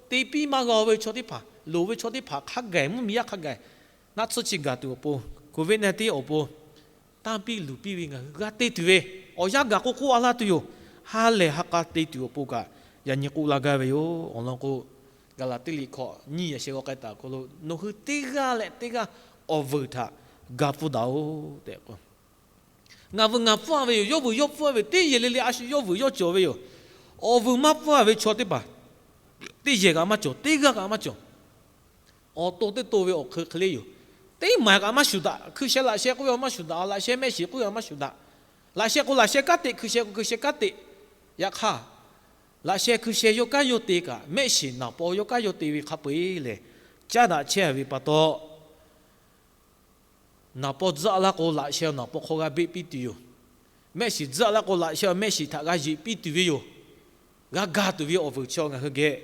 te piˇ maˇ g'a ve chaw teˇ hpaˍ, loˍ ve chaw teˇ hpaˍ hk'a gaˬ, mvuhˇmiˬ yaˇ hk'a gaˬ, naˆ tsuhˇ chi gaˬ tuˬ awˬ pon, COVID nineteen awˬ pon tanˇ piˇ luˬ piˇ ve ngaˬ hui g'a te tuˬ ve, awˬ yanˇ gaˬ k'o k'oˆ a laˇ tuˬ yoˬ. Ha lehˬ ha k'a te tuˬ awˬ pon kaꞈ yaꞈ nyi k'oˆ laˇ gaˇ ve yoˬ. Awˬ lawn k'o, Gaˍlaˍtiˆ liꞈ hkawꞈ nyiˇ yaꞈ sheh g'aw k'ai taˍ awˬ hk'aw lo, nawˬ hui teˇ g'aˇ leh teˇ g'aˇ awˬ vuiˬ htaꞈ ga pfuhˇ daꞈ-oꞈ tehꞈ k'o, ngaˬ vuiˬ ngaˬ pfuhˇ ve yoˬ. Yawˇ vuiˬ yawˇ pfuhˇ ve teˇ yehˬ le le a shu yawˇ vuiˬ yawˇ cawˬ ve yoˬ. Awˬ vuiˬ maˇ pfuhˇ ve chaw teˇ hpaˍ teˇ yehˬ kaꞈ maˇ cawˬ, teˇ g'aˇ kaꞈ maˇ cawˬ. Awˬ to teˇ to ve awˬ hk'eun hk'e le yoˬ. Teˇ maˬ kaꞈ maˇ shuˍ daꞈ. Hkui sheh laꞈ sheh k'oˆ ve maˇ shuˍ daꞈ. Laꞈ sheh mehˆ shiˍ k'oˆ ve maˇ shuˍ daꞈ. Laꞈ sheh k'o laꞈ sheh kanˉ te, hkui sheh k'o hkui sheh kanˉ te. Yaꞈ hk'aˇ, laꞈ sheh hkui sheh yawˇ kanˉ yawˇ te kaꞈ, mehˆ shiˍ naˍ paw yawˇ kanˉ yawˇ te ve hk'a peu-eˬ lehˬ, caˉ daꞈ chehˇ ve pa taw, naˍ paw tzuhˆ laˇ k'o, laꞈ sheh awˬ naˍ paw hk'aw g'a beˆ piˇ tuˬ yoˬ. Mehˆ shiˍ tzuhˆ laˇ k'o, laꞈ sheh awˬ mehˆ shiˍ htaꞈ g'a yeꞈ piˇ tuˬ ve yoˬ. G'a ga tuˬ ve awˬ vuiˬ chi ngaˬ hui geh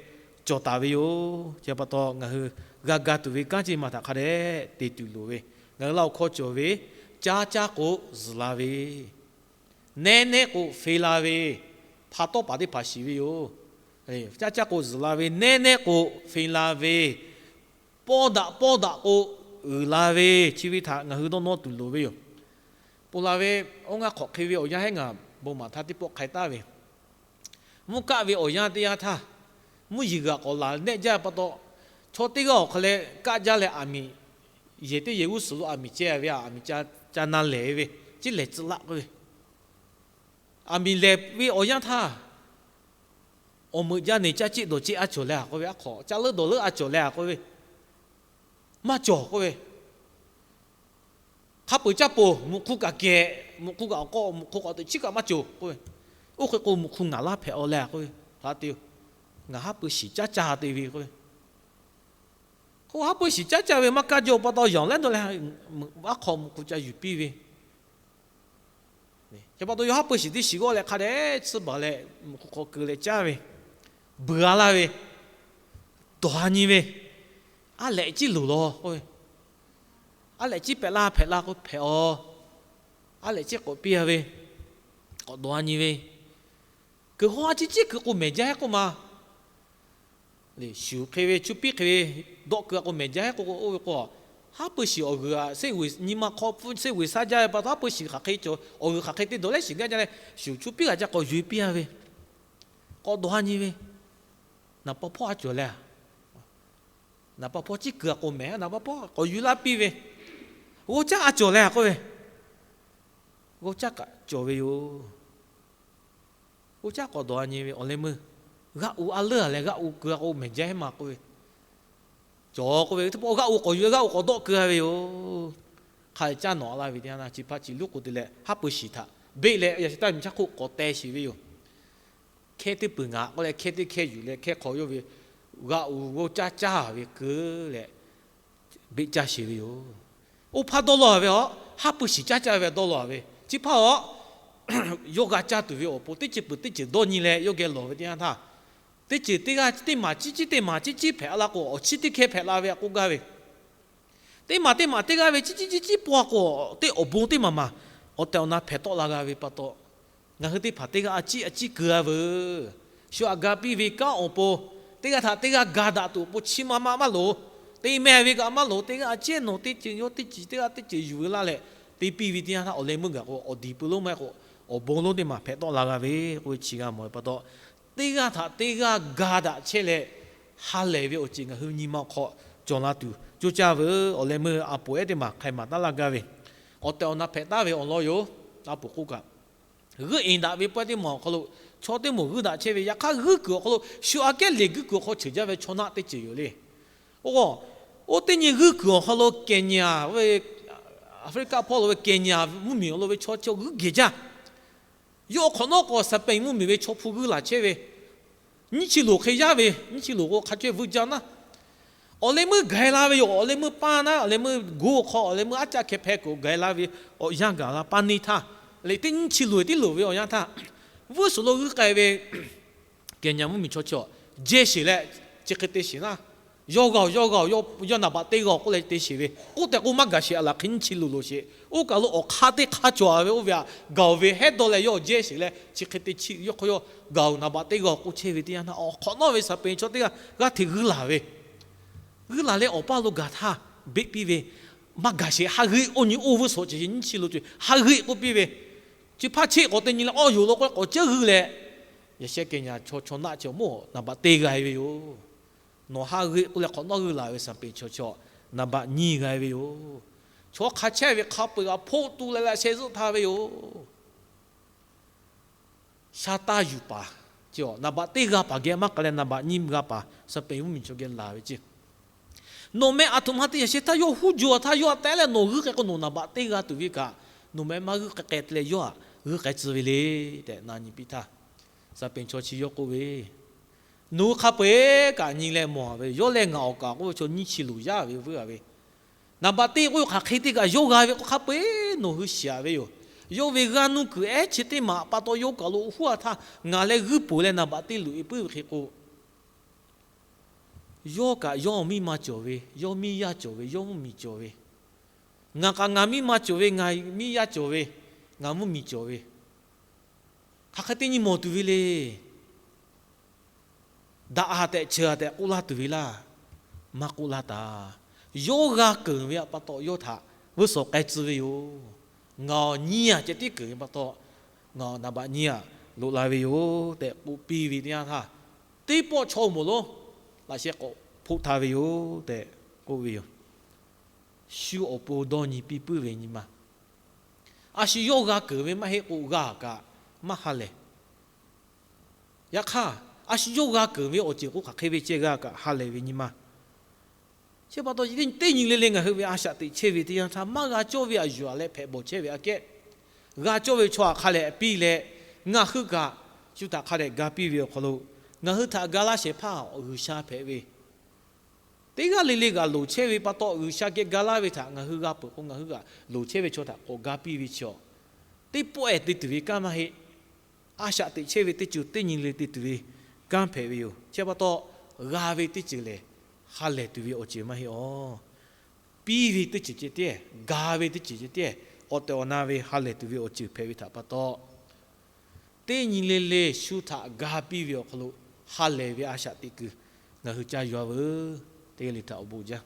cawˬ taˍ ve yoˬ. Chi pa taw, ngaˬ hui g'a ga tuˬ ve kanˉ teˇ maˬ htaꞈ hk'a dehꞈ te tuˬ loˍ ve, ngaˬ hui Laˇ huˍ hkawˇ cawˬ ve, caˇ caˇ k'o zuhˬ la ve, nehˉ nehˉ k'o fe la ve, hpa tawˇ paˍ teˇ hpaˍ shiˍ ve yoˬ. Caˇ caˇ k'o zuhˬ la ve, nehˉ nehˉ k'o fe la ve, pawˇ daꞈ pawˇ daꞈ k'o uiˍ la ve, chi ve htaꞈ ngaˬ hui dawˇ nawˇ tuˬ loˍ ve yoˬ. Ponˬ laˬ ve, oˇ ngaˇ hk'awꞈ hk'e ve awˬ yanˇ heˉ ngaˬ bon maˍ htaˇ teˇ pawˆ hk'ai taˍ ve, mvuhˇ kaˆ ve awˬ yanˇ teˇ yanˇ htaˇ, mvuhˇ yeˬ g'aꞈ k'awꞈ laˬ nehˆ jaˇ pa taw, chaw teˇ g'aˇ awˬ hk'a leh kaˆ jaˇ leh aˬ miˍ, yehˬ teˇ yehˬ g'uˇ suhˍ lo aˬ miˍ ceh ve, aˬ miˍ ca na lehˬ ve, ceˇ lehˬ tcuh laˆ k'oˆ ve, aˬ miˍ lehˬ ve awˬ yanˇ htaˇ, awˬ meuꞈ jaˇ neˬ caˇ ceˆ dawˬ ceˆ a cawˬ leh a k'oˆ ve, aˉ hk'awꞈ caˇ leuˉ dawˬ leuˉ a cawˬ leh a k'oˆ ve, maˇ cawˬ k'oˆ ve, hk'a peu-eˬ caˇ poˬ, muꞈ hk'u kaꞈ kehˬ, muꞈ hk'u kaꞈ awˬ k'aw, muꞈ hk'u k'awꞈ teꞈ chiˉ kaꞈ maˇ cawˬ k'oˆ ve, oˇ hk'e k'o muꞈ hk'u ngaˬ laˇ hpehꞈ-aw leh a k'oˆ ve, hk'a te, ngaˬ haˉ pui shiˍ caˉ caˇ te ve k'oˆ ve, k'o haˉ pui shiˍ caˉ caˇ ve maˇ kaˇ jaw pa taw yanˍ leh dawˇ leh, aˉ hk'awꞈ muꞈ hk'u ca yuˬ piˇ ve, chi pa taw yawˇ haˉ pui shiˍ teˇ shiˍ g'awˇ leh hk'a dehꞈ tsuhˇ baˬ leh muꞈ hk'u hk'aw keu leh caˇ ve, beuꞈ-a laˇ ve, dawˬ-a nyi ve, aˉ lehꞈ ciˉ loˍ law k'oˆ ve, aˉ lehꞈ ciˉ pehꞈ laˇ hpehꞈ la k'o hpehꞈ-aw, aˉ lehꞈ ciˉ k'awꞈ piˇ-a ve, k'awꞈ dawˬ-a nyi ve, kuiˬ haw a ciˉ ciˉ kuiˬ k'o mehˬ jaˇ heˉ k'oˆ ma, shuˍ hk'e ve, chuˇ piˉ hk'e ve, dawˆ keu-a k'o mehˬ jaˇ heˉ k'oˆ k'o, oˇ ve k'o, haˉ pui shiˍ awˬ g'uiˬ-a, seˆ g'uiˬ nyi ma hk'aw pfuhˇ seˆ g'uiˬ saˉ jaˇ ve pa taw, haˉ pui shiˍ hk'aˬ hk'e cawˬ, awˬ g'uiˬ hk'aˬ hk'e te dawˬ leh shiˍ gaˇ jaˇ leh, shuˍ chuˇ piˉ g'a jaˇ k'awꞈ yuˬ-e piˇ-a ve, k'awꞈ dawˬ-a nyi ve, naˍ paw hpawˇ a cawˬ leh, naˍ paw hpawˇ ciˉ keu-a k'o mehˬ, naˍ paw hpawˇ k'awꞈ yuˬ laˇ piˇ ve, g'awˇ caˉ a cawˬ leh a k'oˆ ve, g'awˇ caˉ kaꞈ cawˬ ve yoˬ. G'awˇ caˉ k'awꞈ dawˬ-a nyi ve, awˬ leh meuˇ g'aˆ u a leuˉ-a leh g'aˆ u keu-a k'o mehˬ jaˇ heˉ ma k'oˆ ve, cawˬ k'oˆ ve, teˇ pawˆ g'aˆ u k'awꞈ yuˬ leh g'aˆ u k'awꞈ dawˆ keu-a ve yoˬ. Hk'a leh caˇ nawꞈ laˇ ve teˇ yanˇ htaˇ, chi hpaˇ chi luˉ k'o te leh haˉ pui shiˍ htaꞈ beˆ leh yaꞈ shi taˇ miˬ chaˇ hk'oˆ k'awꞈ teh sheˍ ve yoˬ. Hkehˇ teˇ peuˬ ngaˬ k'oˆ leh hkehˇ teˇ hkehˇ yuˬ leh hkehˇ hk'aw yawˇ ve g'aˆ u g'awˇ caˉ caˇ ve keu leh beˆ caˇ sheˍ ve yoˬ. Oˇ hpaˇ dawˇ law-a ve aˬ, haˉ pui shiˍ caˉ caˇ ve dawˇ law-a ve, chi hpaˇ aˬ, yawˇ g'a caˇ tuˬ ve awˬ pon teˇ ceuˬ peuˬ teˇ ceuˬ dawˇ nyi leh yawˇ geh lawˬ ve teˇ yanˇ htaˇ, teˇ ceuˬ teˇ g'aˇ teˇ maˬ ciˉ ciˉ teˇ maˬ ciˉ ciˉ hpehꞈ la k'o, awˬ chiˉ teˇ hkehˇ hpehꞈ la ve a k'oˆ gaˇ ve, teˇ maˬ teˇ maˬ teˇ g'aˇ ve ciˉ ciˉ ciˉ ciˉ pawˇ k'o, teˇ awˬ bon teˇ maˬ maˬ awˬ tehˬ awˬ na hpehꞈ tawˆ la g'a ve pa taw, ngaˬ hui teˇ hpaˍ teˇ g'aˇ a ciˉ a ciˉ keu-a veuˬ. Shu aꞈ ga piˇ ve kanˉ awˬ pon, teˇ g'aˇ htaꞈ teˇ g'aˇ ga daꞈ tuˬ awˬ pon chi ma ma maˇ loˍ. Te meh ve kaꞈ maˇ loˍ. Teˇ g'aˇ a ciˉ nawˬ teˇ ceuˬ yawˇ teˇ ceuˬ teˇ g'aˇ teˇ ceuˬ yuˬ ve laˇ leh te piˇ ve teˇ yanˇ htaˇ, awˬ leh meuˇ gaˬ k'o awˬ diˬ pui lonˉ maˇ heˆ k'o, awˬ bon lonˉ teˇ maˬ hpehꞈ tawˆ la g'a ve k'oˆ ve chi g'a mawˬ ve pa taw, teˇ g'aˇ htaꞈ teˇ g'aˇ ga daꞈ chehˇ leh ha lehˬ ve awˬ ceuˬ ngaˬ hui nyi ma awˬ hk'aw cawˬ la tuˬ coˇ caˇ veuˬ. Awˬ leh meuˇ a poˍ ehˉ teˇ maˬ hk'ai maˍ taˉ laˇ gaˇ ve, awˬ tehˬ awˬ na hpehꞈ taˉ ve awˬ lawn yoˬ. A poˍ k'oˆ kaꞈ, g'euˆ eˍ daꞈ ve pawehˇ teˇ maˬ awˬ hk'aw lo chaw teˇ moˍ g'uiˇ daꞈ chehˇ ve, yaꞈ hk'aˇ g'uiˇ kuiˬ awˬ hk'aw lo shu aꞈ kehˉ lehˬ g'uiˇ kuiˬ awˬ hk'aw cheuˬ jaˇ ve chaw naˆ teˇ ceuˬ yoˬ le. Oˇ k'o, oˇ teˇ nyi g'uiˇ kuiˬ awˬ hk'aw lo Kenya, Africa hpawˇ lo ve Kenya mvuhˇmiˬ awˬ lo ve chaw chaw g'uiˇ geh jaˇ. Yawˇ awˬ hk'awꞈ nawˉ k'o Spain mvuhˇmiˬ ve chaw hpu g'uiˇ laˬ chehˇ ve, nyiˇ chi loˍ hk'e yaˇ ve, nyiˇ chi loˍ k'o hk'a chaweh vuiˇ jaˇ naˉ, awˬ leh meuˇ gaˬ-e la ve yoˬ. Awˬ leh meuˇ paˇ naˉ, awˬ leh meuˇ goˇ awˬ hk'aw, awˬ leh meuˇ aˉ caˆ hkeh hpeh kuiˬ gaˬ-e la ve, awˬ yanˇ gaˬ la paˇ neˇ htaˇ, leh teˇ nyiˇ chi loˍ tiˉ loˍ ve awˬ yanˇ htaˇ, vuiˇ suhˍ lo g'uiˇ k'ai ve Kenya mvuhˇmiˬ chaw chi awˬ jehˇ sheˍ leh, chi hk'e te sheˍ naˉ, yawˇ g'a-oˬ, yawˇ g'a-oˬ, yawˇ naˍ baꞈ teˇ g'a-oˬ k'oˆ leh te sheˍ ve, k'oˆ tehꞈ k'o maˇ gaˬ sheˍ, aˬ laˬ hk'e nyiˇ chi loˍ loˍ sheˍ. Oˇ kaˬ lo awˬ hk'aˇ teˇ hk'aˇ cawˬ ve oˇ ve aꞈ, gaˬ-oˬ ve hehˉ dawˇ leh yawˇ jehˇ sheˍ leh chi hk'e te chiˇ yawˇ hk'aw yawˇ gaˬ-oˬ, naˍ baꞈ teˇ g'a-oˬ k'oˆ chehˇ ve teˇ yanˇ htaˇ, awˬ hk'awꞈ nawˉ ve Spain chaw teˇ g'aˇ g'aˇ hteꞈ g'uiˇ laˬ ve, g'uiˇ laˬ leh awˬ paˇ lo gaˬ htaˇ beˆ piˇ ve, maˇ gaˬ sheˍ, ha g'euˆ k'oˆ nyi oˇ vuiˇ suhˍ ceh nyi chi lo ceh ha g'euˆ k'oˆ piˇ ve, chi hpaˇ cheˆ k'awꞈ te nyi leh awˇ yoˬ lo k'o k'awꞈ ceuˉ g'uiˇ leh, yaꞈ sheh kehˬ nyaˬ chaw chaw naˆ chi awˬ moˍ naˍ baꞈ teˇ g'a ve yoˬ. Nawˬ ha g'euˆ k'oˆ leh hk'awꞈ nawˉ g'uiˇ laˬ ve Saˍ Peˍ chaw chi naˍ baꞈ nyiˇ g'a ve yoˬ. Chaw hk'a chehˇ ve hk'a peu-eˬ g'aꞈ hpoˆ tu leh laꞈ sheh zuhˆ htaˇ ve yoˬ. Sha taˇ yuˬ paˍ, naˍ baꞈ teˇ g'a paˍ geh maˇ k'a leh naˍ baꞈ nyiˇ g'a paˍ Saˍ Peˍ mvuhˇmiˬ chaw geh laˬ ve ceh. Nawˬ meh aˬ htoꞈ ma te yaꞈ sheh htaˇ yawˇ huˉ jaw htaˇ yawˇ htaꞈ tehˉ leh nawˬ g'uiˇ k'ai k'o nawˬ naˍ baꞈ teˇ g'a tuˬ ve kaꞈ, nawˬ meh maˇ g'uiˇ k'ai k'ai te leh yawˇ htaꞈ g'uiˇ k'ai tcuh ve le tehꞈ na nyi piˇ htaˇ, Saˍ Peˍ chaw chi yawˇ k'oˆ ve, Nawˬ hui hk'a peu-eˬ kaꞈ nyi leh mawˬ ve, yawˇ lehˬ ngaˬ awˬ kaˍ k'oˆ ve chaw nyiˇ chi luˬ yaˇ ve vuiˇ a ve, naˍ baꞈ teˇ k'oˆ ve hk'aˬ hk'e te kaꞈ yawˇ g'a ve k'o hk'a peu-eˬ nawˬ hui shiˍ ve yoˬ. Yawˇ ve g'aˇ nuˇ kuiˬ ehˉ chi teˇ maˬ pa taw yawˇ kaˬ lo huˉ a htaˇ ngaˬ leh g'uiˇ poˬ leh naˍ baꞈ teˇ luˬ e puiˉ ve hk'e k'o, yawˇ kaꞈ yawˇ miˇ ma cawˬ ve, yawˇ miˇ yaˇ cawˬ ve, yawˇ mvuhˇmiˬ cawˬ ve, ngaˬ kaꞈ ngaˬ miˇ ma cawˬ ve, ngaˬ miˇ yaˇ cawˬ ve, ngaˬ mvuhˇmiˬ cawˬ ve, hk'aˬ hk'e te nyi mawˬ tuˬ ve le. Daꞈ a tehꞈ cheuˬ a tehꞈ k'oˆ laˇ tuˬ ve laˇ, maˇ k'oˆ laˇ taˍ. Yawˇ g'a keunˍ ve pa taw yawˇ htaꞈ vuiˇ suhˍ k'ai tcuh ve yoˬ. Ngaˬ awˬ nyi a ceh tiˉ keunˍ ve pa taw ngaˬ naˍ baꞈ nyiˇ a loꞈ la ve yoˬ tehꞈ k'oˆ piˇ ve teˇ yanˇ htaˇ, teˇ pawˆ chaw mawˬ lonˉ laꞈ sheh k'awꞈ hpoˆ htaˇ ve yoˬ tehꞈ k'oˆ ve yoˬ. Shu awˬ pon dawˇ nyi piˇ puiˉ ve nyi ma. A shu yawˇ g'a keunˍ ve maˇ heˆ k'o g'a kaꞈ maˇ ha lehˬ. Yaꞈ hk'aˇ, a shu yawˇ g'a keunˍ ve awˬ ceuˬ k'o hk'aˬ hk'e ve ceh g'a kaꞈ ha lehˬ ve nyi ma. Chi pa taw teˇ nyi le le ngaˬ hui ve a shaꞈ teꞈ chehˇ ve teˇ yanˇ htaˇ maˇ g'a cawˇ ve a yuˬ a leh hpehꞈ bawˬ chehˇ ve aꞈ kehˉ, g'a cawˇ ve chaw htaꞈ hk'a lehˬ piˇ leh, ngaˬ hui kaꞈ shu htaꞈ hk'a dehꞈ ga piˇ ve awˬ hk'aw lo, ngaˬ hui htaꞈ ga laˇ shehˍ hpaˇ G'uiˬsha hpehꞈ ve, teˇ g'aˇ le le g'aꞈ loˍ chehˇ ve pa taw G'uiˬsha geh ga laˇ ve htaꞈ ngaˬ hui g'a peuˬ k'o ngaˬ hui g'aꞈ loˍ chehˇ ve chaw htaꞈ k'awꞈ ga piˇ ve chi, teˇ pawˆ ehˍ te tuˬ ve kanˉ maˇ heˆ. A shaꞈ teꞈ chehˇ ve teˇ ceuˬ teˇ nyi le te tuˬ ve kanˉ hpehꞈ ve yoˬ. Chi pa taw, g'a ve teˇ ceuˬ lehˬ ha lehˬ tuˬ ve awˬ ceuˬ maˇ heˆ awˬ. Piˇ ve teˇ ceuˬ ceh tiˉ, ga ve teˇ ceuˬ ceh tiˉ, awˬ tehˬ awˬ na ve ha lehˬ tuˬ ve awˬ ceuˬ hpehꞈ ve htaꞈ pa taw, teˇ nyi le le shu htaꞈ ga piˇ ve awˬ hk'aw lo ha lehˬ ve a shaꞈ teꞈ kuiˬ ngaˬ hui ca yuˬ a veuˬ. Teˇ g'aˇ le htaꞈ awˬ bon jaˇ.